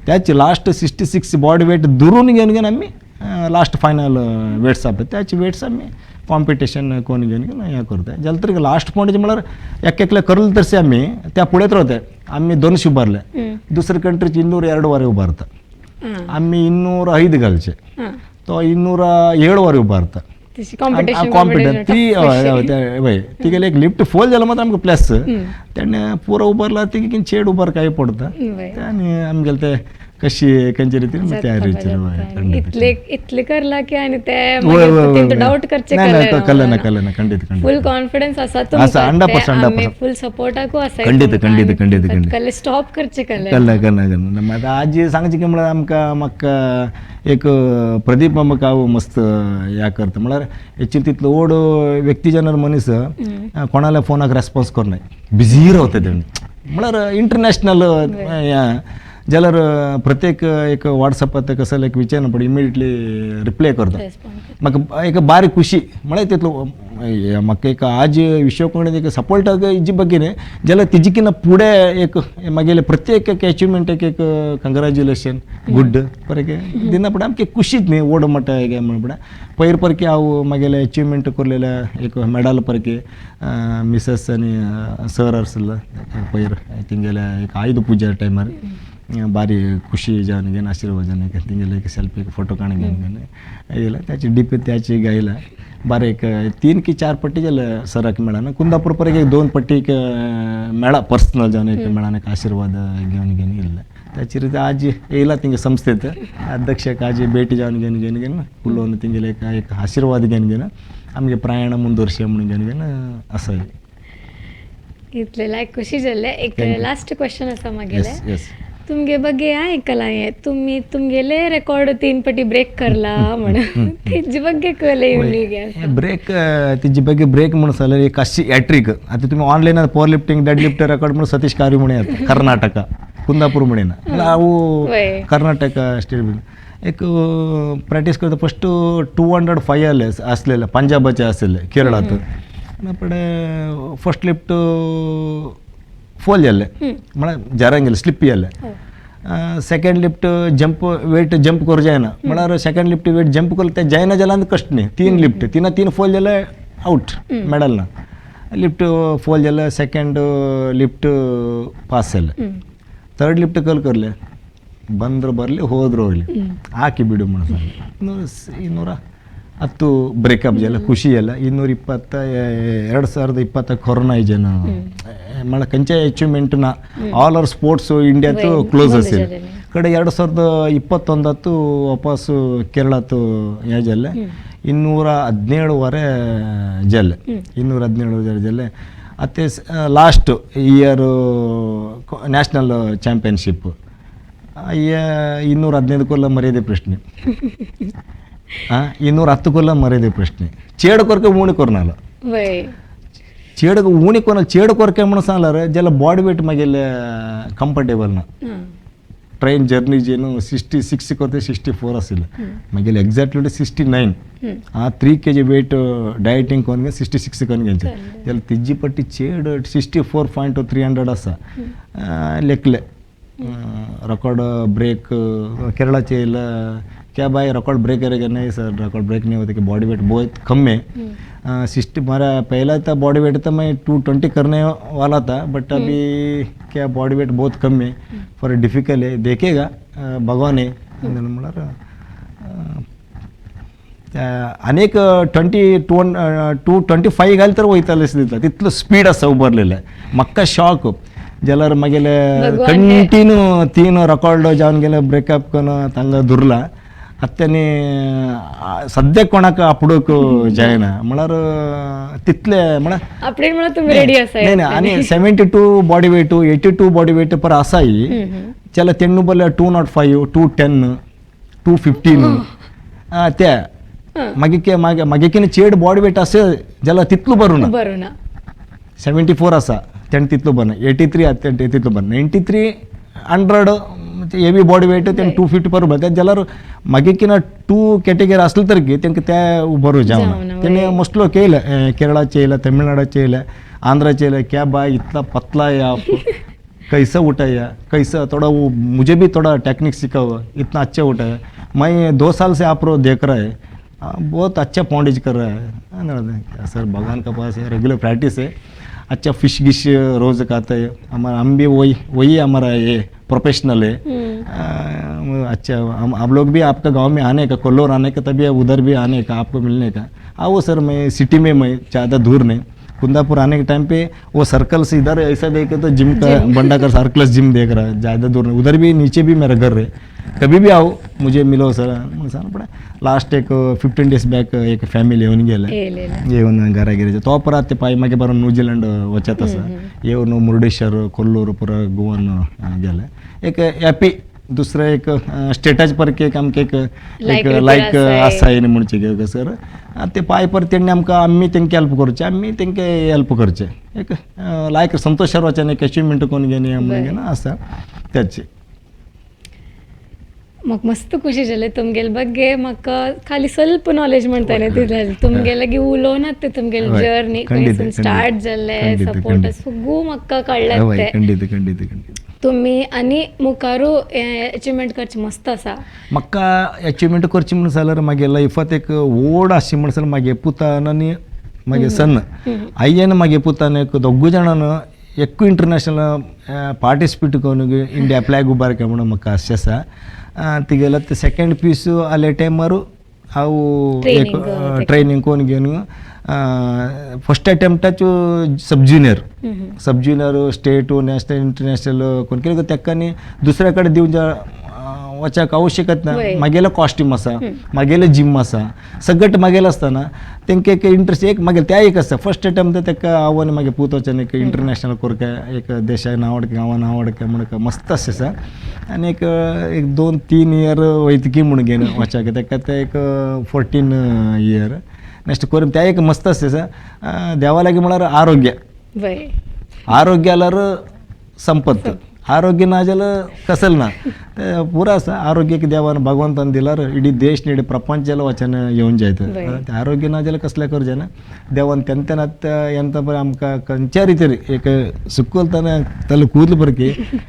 त्याचे लास्ट 66 बॉडी वेट धरून घेवन घेवन आमी लास्ट फायनल वेट्स आपले त्याचे वेट्स आमी कॉम्पिटिशन कोण घेवन घेवन हें करताय. जाल्यार तरी लास्ट पॉयंट म्हळ्यार एक एकले करले तशें आमी त्या फुडेंच रावताय. आमी 200 उबारले, दुसरे कंट्रीचे 202.5 उबारता, आमी 205 घालचे, तो 207 उबारता. कॉम्पिटिशन ती हय तिगेले एक लिफ्ट फोल जालो मात्र आमकां प्लस तेणें पुरो उबारला ती चेड उबार काय पडता आनी आमगेले ते कशी खंयचे रितीन तयारी इतले इतले करला की आनी ते डावट करचे कळना कळना खंडीत फुल कॉन्फिडन्स आसा आसा 100% फुल सपोर्टाकू आसा. खंडीत खंडीत खंडीत खंडीत कल्ले स्टॉप करचे कळना कळना कळना. मागीर आजी सांगचे की म्हळ्यार आमकां म्हाका एक प्रदीप म्हाका हांव मस्त ह्या करता म्हळ्यार एक्चुअली तितलो व्हड व्यक्ती जेन्ना मनीस कोणाल्या फोनाक रेस्पॉन्स करनाय, बिजी रावता तेणी म्हळ्यार इंटरनॅशनल जाल्यार प्रत्येक एक वॉट्सॅपात कसले एक विचारना पडटा इमिडिएटली रिप्लाय करता. म्हाका एक बारीक खुशी म्हळ्यार तितलो म्हाका एक आज विश्व कोंकणीत एक सपोर्ट हिजी ಬಗ್ಗೆ न्ही जाल्यार तिजी फुडें एक मागेले प्रत्येक एक अचिवमेंट एक एक कंग्रेच्युलेशन गुड परके दिना पडटा आमकां खुशीच न्ही ओड मट्टा म्हणून पडटा. पयर परके हांव मागेले अचिवमेंट करलेले एक मेडल परके मिसेस आनी सर आसलो पयर तिंगेले एक आयुध पुजा टायमार भारी खुशी जावन घेवन आशिर्वाद जावन तिंगेले एक सेल्फी एक फोटो काडून घेवन घेवन येयला त्याची डिपी त्याची गायला बारीक एक 3 की 4 पट्टी जाले सराक मेळना. कुंदापूर परक एक 2 पट्टी मेळा पर्सनल जावन एक मेळान एक आशिर्वाद घेवन घेवन येयल्ले. त्याची रिती आज येयला तिंगे संस्थेत अध्यक्षक आज भेटी जावन घेवन घेवन घेवन उलोवन तिंगेले एक एक आशिर्वाद घेवन घेवन आमगे प्रयाण मुंदोरशें म्हणून घेवन घेवन आसा. इतले लायक खुशी जाल्ले. एक लास्ट क्वेश्चन आसा मागेले, तुमगे ಬಗ್ಗೆ आयकलां हें तुमी तुमगेले रेकॉर्ड 3 पटी ब्रेक करला म्हणून तेजे ಬಗ್ಗೆ कळलें युनिक ब्रेक तेजे ಬಗ್ಗೆ ब्रेक म्हणून जाल्यार एक अशी हॅट्रीक. आतां तुमी online power lifting dead lift record म्हणून सतीश कारी म्हणून येता कर्नाटका कुंदापूर म्हणून हांव कर्नाटक स्टेट एक प्रॅक्टीस करता. फस्ट 205 आसलेले पंजाबाचे आसलेले केरळांत आनी फस्ट लिफ्ट फोल जाल्ले म्हळ्यार जरांग गेले स्लिप जाल्ले. Second lift jump wait jump करूं जायना म्हळ्यार सेकंड लिफ्ट वेट जंप करूं तें जायना जाल्यार कश्ट न्ही. 3 लिफ्ट 3 फोल जाल्यार आवट मेडल ना. लिफ्ट फोल जाल्यार सेकंड लिफ्ट पास जालें. थर्ड लिफ्ट कल करले ಬಂದ್ರು ಬರಲಿ ಹೋದ್ರು ಹೋಗಲಿ ಹಾಕಿ ಬಿಡು म्हणून सांगले. ಅತ್ತು ಬ್ರೇಕಪ್ ಜಲ್ಲ ಖುಷಿ ಎಲ್ಲ 220 2020 ಕೊರೋನಾ ಜನ ಮಳ ಕಂಚೆ ಅಚೀವ್ಮೆಂಟ್ನ ಆಲ್ our sports ಇಂಡಿಯಾತು ಕ್ಲೋಸ್ ಅಸಿಲ್ಲ. ಕಡೆ 2021 ವಾಪಸ್ಸು ಕೇರಳತ್ತು ಯಾಜಲ್ಲೆ 217 ವರೆ ಜಲ್ಲೆ, 217 ಜಲ್ಲೆ. ಅತ್ತೆ ಲಾಸ್ಟ್ ಇಯರ್ ನ್ಯಾಷನಲ್ ಚಾಂಪಿಯನ್ಶಿಪ್ 215 ಕೊಲ್ಲ ಮರ್ಯಾದೆ ಪ್ರಶ್ನೆ, 210 ಕೊಲ್ಲ ಮರ್ಯಾದೆ ಪ್ರಶ್ನೆ. ಚೇಡು ಕೊರಕೆ ಊಣಿ ಕೊರ್ನಾಲ. ಚೇಡకు ಊಣಿ ಕೊನ ಚೇಡು ಕೊರಕೆ म्हणून ಜಲ್ಲ ಬಾಡಿ ವೇಟ್ ಮಗೆಲ್ಲ ಕಂಫರ್ಟೇಬಲ್ ನ. ಟ್ರೈನ್ ಜರ್ನಿ ಜೇನು 66 ಕೊರತೆ 64 ಅಸಿಲ್ಲ ಮಗೆಲ್ಲ, ಎಕ್ಸಾಕ್ಟ್ಲಿ 69. ಆ 3 kg wait dieting ಕೊನ್ಗೆ 66 ಕೊನ್ಗೆ ಜಲ್ಲ ತಿಜ್ಜಿ ಪಟ್ಟಿ ಚೇಡು 64.300 ಅಸ ಲೆಕ್ಲೆ रिकॉर्ड ब्रेक. केरला चेल क्या भाई, रिकॉर्ड ब्रेक करेगा? नहीं सर, रिकॉर्ड ब्रेक नहीं होता कि बॉडी वेट बहुत कम है. 60 हमारा पहला था बॉडी वेट था, मैं 220 करने वाला था, बट अभी क्या बॉडी वेट बहुत कम है, फॉर डिफ़िकल्ट है, देखेगा भगवान है. म्हणल्यार अनेक 22 225 घाल तर वयताले दिसता, तितलो स्पीड आसा उबारलेले. म्हाका शॉक जाल्यार मागेले कंटिन्यू तीन रेकॉर्ड जावन गेले ब्रेकअप करून तांगा धरला. आतां तेणी सद्याक कोणाक आपडूंक जायना म्हळ्यार तितले म्हळ्यार आपणे म्हणून तुम्ही रेडी आसा. नाही नाही, आणि 72 body weight, 82 body weight पर आसाय जाल्यार तेण्णू बोल्ले 205, 210, 215 ते मागीर मागीर मागीर कितें चेड बॉडी वेट आसा जाल्यार तितलो बरो ना. बरों ना. 74 आसा तेणें तितलो बरो, 83 आसा तेणें तितलो बरो, 93, 100 हेवी बॉडी वेट तेणें 250 पर उबो जाल्यार मागीर कितें टू कॅटेगरी आसले तर की तेंकां ते बरो जावना. जावना. तेणें मोस्टलो केलें, केरळाचे येयले, तमिळनाडूचे येयले, आंध्राचे येयले. क्या भाई, इतना पतला है आप, कैसा उठाया, कैसा थोड़ा वो मुझे भी थोड़ा टेक्निक सिखाओ, इतना अच्छा उठाया. मैं 2 साल से आप देख रहा है, बहुत अच्छा पॉन्डेज कर रहा है. सर, भगवान का पास है, रेगुलर प्रैक्टिस है, अच्छा फिश गिश रोज़ खाता है हमारा, हम भी वही वही हमारा ये प्रोफेशनल है. अच्छा, हम आप लोग भी आपका गांव में आने का, कोल्लोर आने का, तभी उधर भी आने का, आपको मिलने का. आओ सर, मैं सिटी में, मैं ज़्यादा दूर नहीं. कुंदापुर आने के टाइम पे वो सर्कल से इधर ऐसा देखे तो जिम का बंडाकर सर्कलस जिम देख रहा है, ज़्यादा दूर नहीं. उधर भी नीचे भी मेरा घर है, कभी भी आओ, मुझे मिलो सर सांग पडे. लास्ट एक 15 डेज बॅक एक फॅमिली येवन गेले. येयलेले. येवन घरा गिरे तो परत ते पाय मागीर बरो न्यूझीलंड वचत आसा, येवन मुर्डेश्वर, कोल्लूर, पुरा गोवन गेले. एक हॅपी दुसरें एक स्टेटाचे परके एक आमकां एक एक लायक आसा न्ही म्हणचे सर. ते पांय परत तेणी आमकां, आमी तेंकां हेल्प करचें, आमी तेंकां हेल्प करचें, एक लायक संतोष शर्माच्यान एक अचिवमेंट कोण घेवन म्हणून आसा त्याची. म्हाका मस्त खुशी जालें तुमगेले ಬಗ್ಗೆ. म्हाका खाली ಸ್ವಲ್ಪ ನಾಲೆಜ್ म्हणताले तितलें. तुमगे लागीं उलोवनात ते तुमगेले जर्नी खंयसून स्टार्ट जाल्लें, सपोर्ट सगळं म्हाका कळ्ळें ते. खंडीत खंडीत खंडीत. तुमी आनी मुखारू अचिवमेंट करचें मस्त आसा. म्हाका अचिवमेंट करची म्हण जाल्यार मागे लायफांत एक व्हड आसची म्हण जाल्यार मागे पुतान आनी मागे सन आय्यान मागे पुतान एक दोगूय जाणान एकूय इंटरनॅशनल पार्टिसिपेट करून इंडिया फ्लॅग उबार काय म्हणून म्हाका आशा आसा. तिगेलो ते सेकंड पीस आले टायमार हांव एक ट्रेनींग करून घेवन first अटेम्प्टाचो sub junior, sub junior, state, national, international कोण कित्याक तेका न्ही दुसऱ्या कडेन दिवन वचाक आवश्यकत ना. मागेलो कॉस्ट्यूम आसा, मागेलें जिम आसा, सगळें मागेलें आसतना तेंका एक इंट्रस्ट एक मागीर त्या एक आसता. फर्स्ट अटेम्प्ट तेका हांव आनी मागीर पूत वचून एक इंटरनॅशनल करका, एक देशाक नांव हाडका, गांवां नांव हाडका म्हण मस्त आसा. आनी एक एक 2-3 इयर वैतकी म्हूण घेवन वचाक तेका ते एक 14 इयर नेक्स्ट करून त्या एक मस्त आसा. देवा लागीं म्हळ्यार आरोग्य. आरोग्य जाल्यार संपत्त, आरोग्य ना जाल्यार कसल ना. ते पुरो आसा आरोग्य देवान भगवंतान दिल्यार इडी देश न्ही, इडी प्रपंच वचन येवन जायत. आरोग्य ना जाल्यार कसलें करूं जायना. देवान तेन्ना तेन्ना एंत पळय आमकां खंयच्या रितीर एक सुकलतना ताका ಕೂದಲು बरकी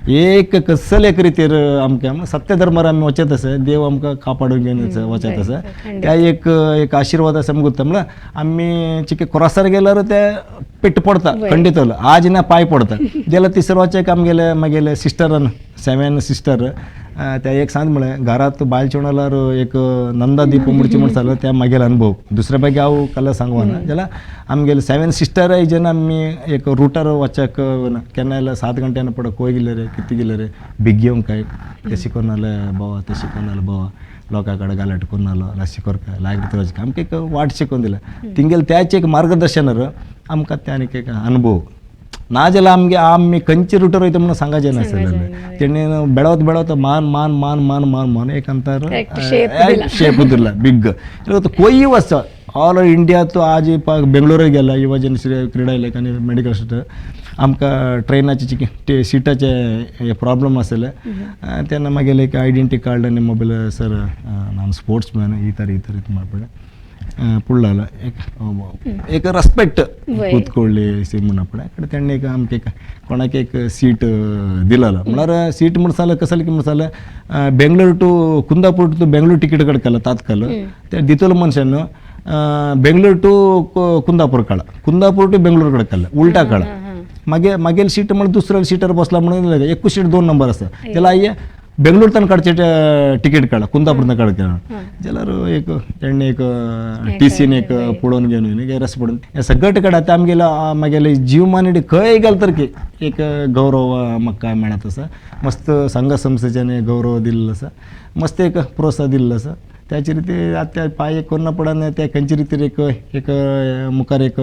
एक कसले एक रितीर आमकां सत्य धर्मार आमी वचत आसा, देव आमकां कापाडून घेवन वचत आसा. त्या एक एक आशिर्वाद आसा आमकां. म्हळ्यार आमी चिके क्रॉसार गेल्यार ते पेट पडता खंडीत, आज ना पाय पडता. जाल्यार तिसरो एक आमगेले मागेले सिस्टरान, 7 सिस्टर त्या एक सांग म्हळें घरात बायल चेडवाल्यार एक नंदा दीप मुडचे म्हण जालो त्या मागेले अनुभव. दुसऱ्या पैकी हांव कला सांगवाना जाल्यार आमगेले 7 सिस्टर जेन्ना आमी एक रुटार वचक ना केन्ना जाल्यार 7 गंट्यान पड खंय गेले रे कितें गेले रे बेगीन काय ते शिकोवन आले बाबा, ते शिकोवन आले बाबा, लोकां कडेन गालाट करून आलो शिकोर काय लागीं वचक आमकां एक वाट शिकोवन दिल्या तिंगेले त्याच एक मार्गदर्शनार आमकां ते आनीक एक अनुभव ना जाल्यार आमगे आमी खंयचे रुटर वयता म्हणून सांगाचें नासलें. तेणे बेळवत बेळवत मान मान मान मान मान मान एक अंतर शेप दिला बिग कोई वच ऑल ओवर इंडिया तो आज बेंगलोर गेला युवजन क्रीडा इलाखे आनी मेडिकल सेंटर आमकां ट्रेनाचे सिटाचे प्रॉब्लम आसले तेन्ना मागीर एक आयडेंटी कार्ड आनी मोबायल सर ನಾನು ಸ್ಪೋರ್ಟ್ಸ್ ಮ್ಯಾನ್ ಈ ಥರ ಈ ಥರ ಇದು ಮಾಡಬೇಡ ಪುಳ್ಳಲ್ಲ एक एक रेस्पेक्ट ಕೂತ್ಕೊಳ್ಳಿ ಸಿಮ್ಮಣ್ಣಪ್ಪಡೆ ಕಡೆ तेणे एक आमकां एक कोणाक एक सीट दिलेलो म्हळ्यार सीट म्हणसाल कसली म्हणसाल Bengaluru to Kundapur to Bengaluru ticket ಕಡ್ಕಲ್ಲ ತಾತ್ಕಾಲ ते दितलो ಮನುಷ್ಯನು ಬೆಂಗಳೂರು ಟು कुंदापूर काळ कुंदापूर टू बेंगलोर कडकल उलटा काळ मागे मागेल सीट म्हण दुसऱ्या सीटार बसला म्हणून एकूच सीट 2 नंबर आसा त्याला आय्ये बेंगलोर तान काडचे तिकीट काळ कुंदापूर काडचे जाल्यार एक तेणे एक टी सीन एक पळोवन घेवन रस पडून हे सगळे कडेन आतां आमगेलो मागेले जीवमानी खंय गेल तर की एक गौरव म्हाका मेळत आसा. मस्त संघ संस्थेच्यान गौरव दिल्लो आसा, मस्त एक प्रोत्साहन दिल्लो आसा. त्याचे रिती आतां पांय एक कोन्ना पडना त्या खंयचे रितीर एक एक मुखार एक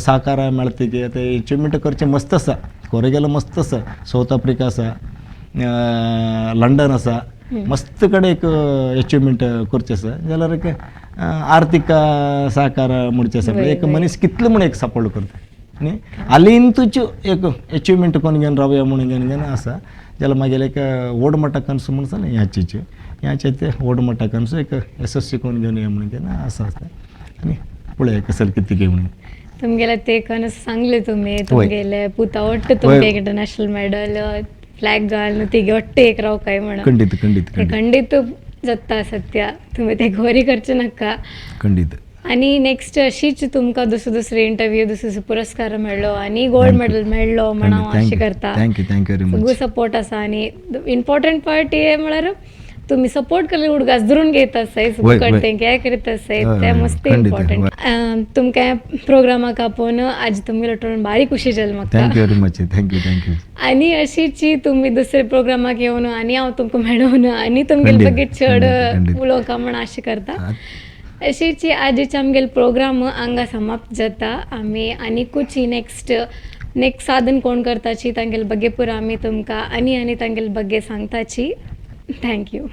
साकार मेळटा की आतां एचिवमेंट करचें मस्त आसा. कोरे गेलो मस्त आसा, सावथ आफ्रिका आसा, लंडन आसा, मस्त कडेन एक एचिवमेंट करचें आसा जाल्यार एक आर्थीक सहकार म्हणचें आसा. एक मनीस कितलो म्हण एक सपोर्ट करता न्ही आलिंतूच एक एचिवमेंट कोन्न घेवन रावया म्हणून घेवन घेवन आसा. जाल्यार मागीर एक व्हड मोठा कन्स म्हण आसा न्ही ह्याचेच ह्याचे ते व्हड मोठा कन्स एक यशस्वी कोन्न घेवन या म्हणून घेवन आसा आसता आनी पळोवया कसले कितें घेवन म्हणून. तुमगेले ते कनस सांगले तुमी तुमगेले पुता ಒಟ್ಟು तुमगे इंटरनॅशनल मेडल फ्लॅग घालून तिगे ಒಟ್ಟು एक राव काय म्हणून खंडीत खंडीत खंडीत जाता सत्या तुमी ते घोरी करचे नाका खंडीत. आनी नेक्स्ट अशीच तुमकां दुसरे दुसरे इंटरव्यू दुसरे दुसरे पुरस्कार मेळ्ळो आनी गोल्ड मेडल मेळ्ळो म्हण हांव अशें करता. Thank you thank you very सगळो मच. सपोर्ट आसा आनी इम्पॉर्टंट पार्ट हे म्हळ्यार तुमी सपोर्ट केल्ले उडगास धरून घेत आसाय फुकट तें काय करीत आसाय तें मस्त इम्पॉर्टंट. तुमकां प्रोग्रामाक आपोवन आज तुमगेलो टोन बारीक खुशी जाली म्हाका. Thank you very much. Thank you thank you. आनी अशीची तुमी दुसरे प्रोग्रामाक येवन आनी हांव तुमकां मेळोवन आनी तुमगेले ಬಗ್ಗೆ चड उलोवंक म्हण आशा करता. अशीची आजीचे आमगेले प्रोग्राम हांगा समाप्त जाता. आमी आनीकूच नेक्स्ट नेक्स्ट साधन कोण करताची तांगेले ಬಗ್ಗೆ पुरा आमी तुमकां आनी आनी तांगेले ಬಗ್ಗೆ सांगताची. Thank you.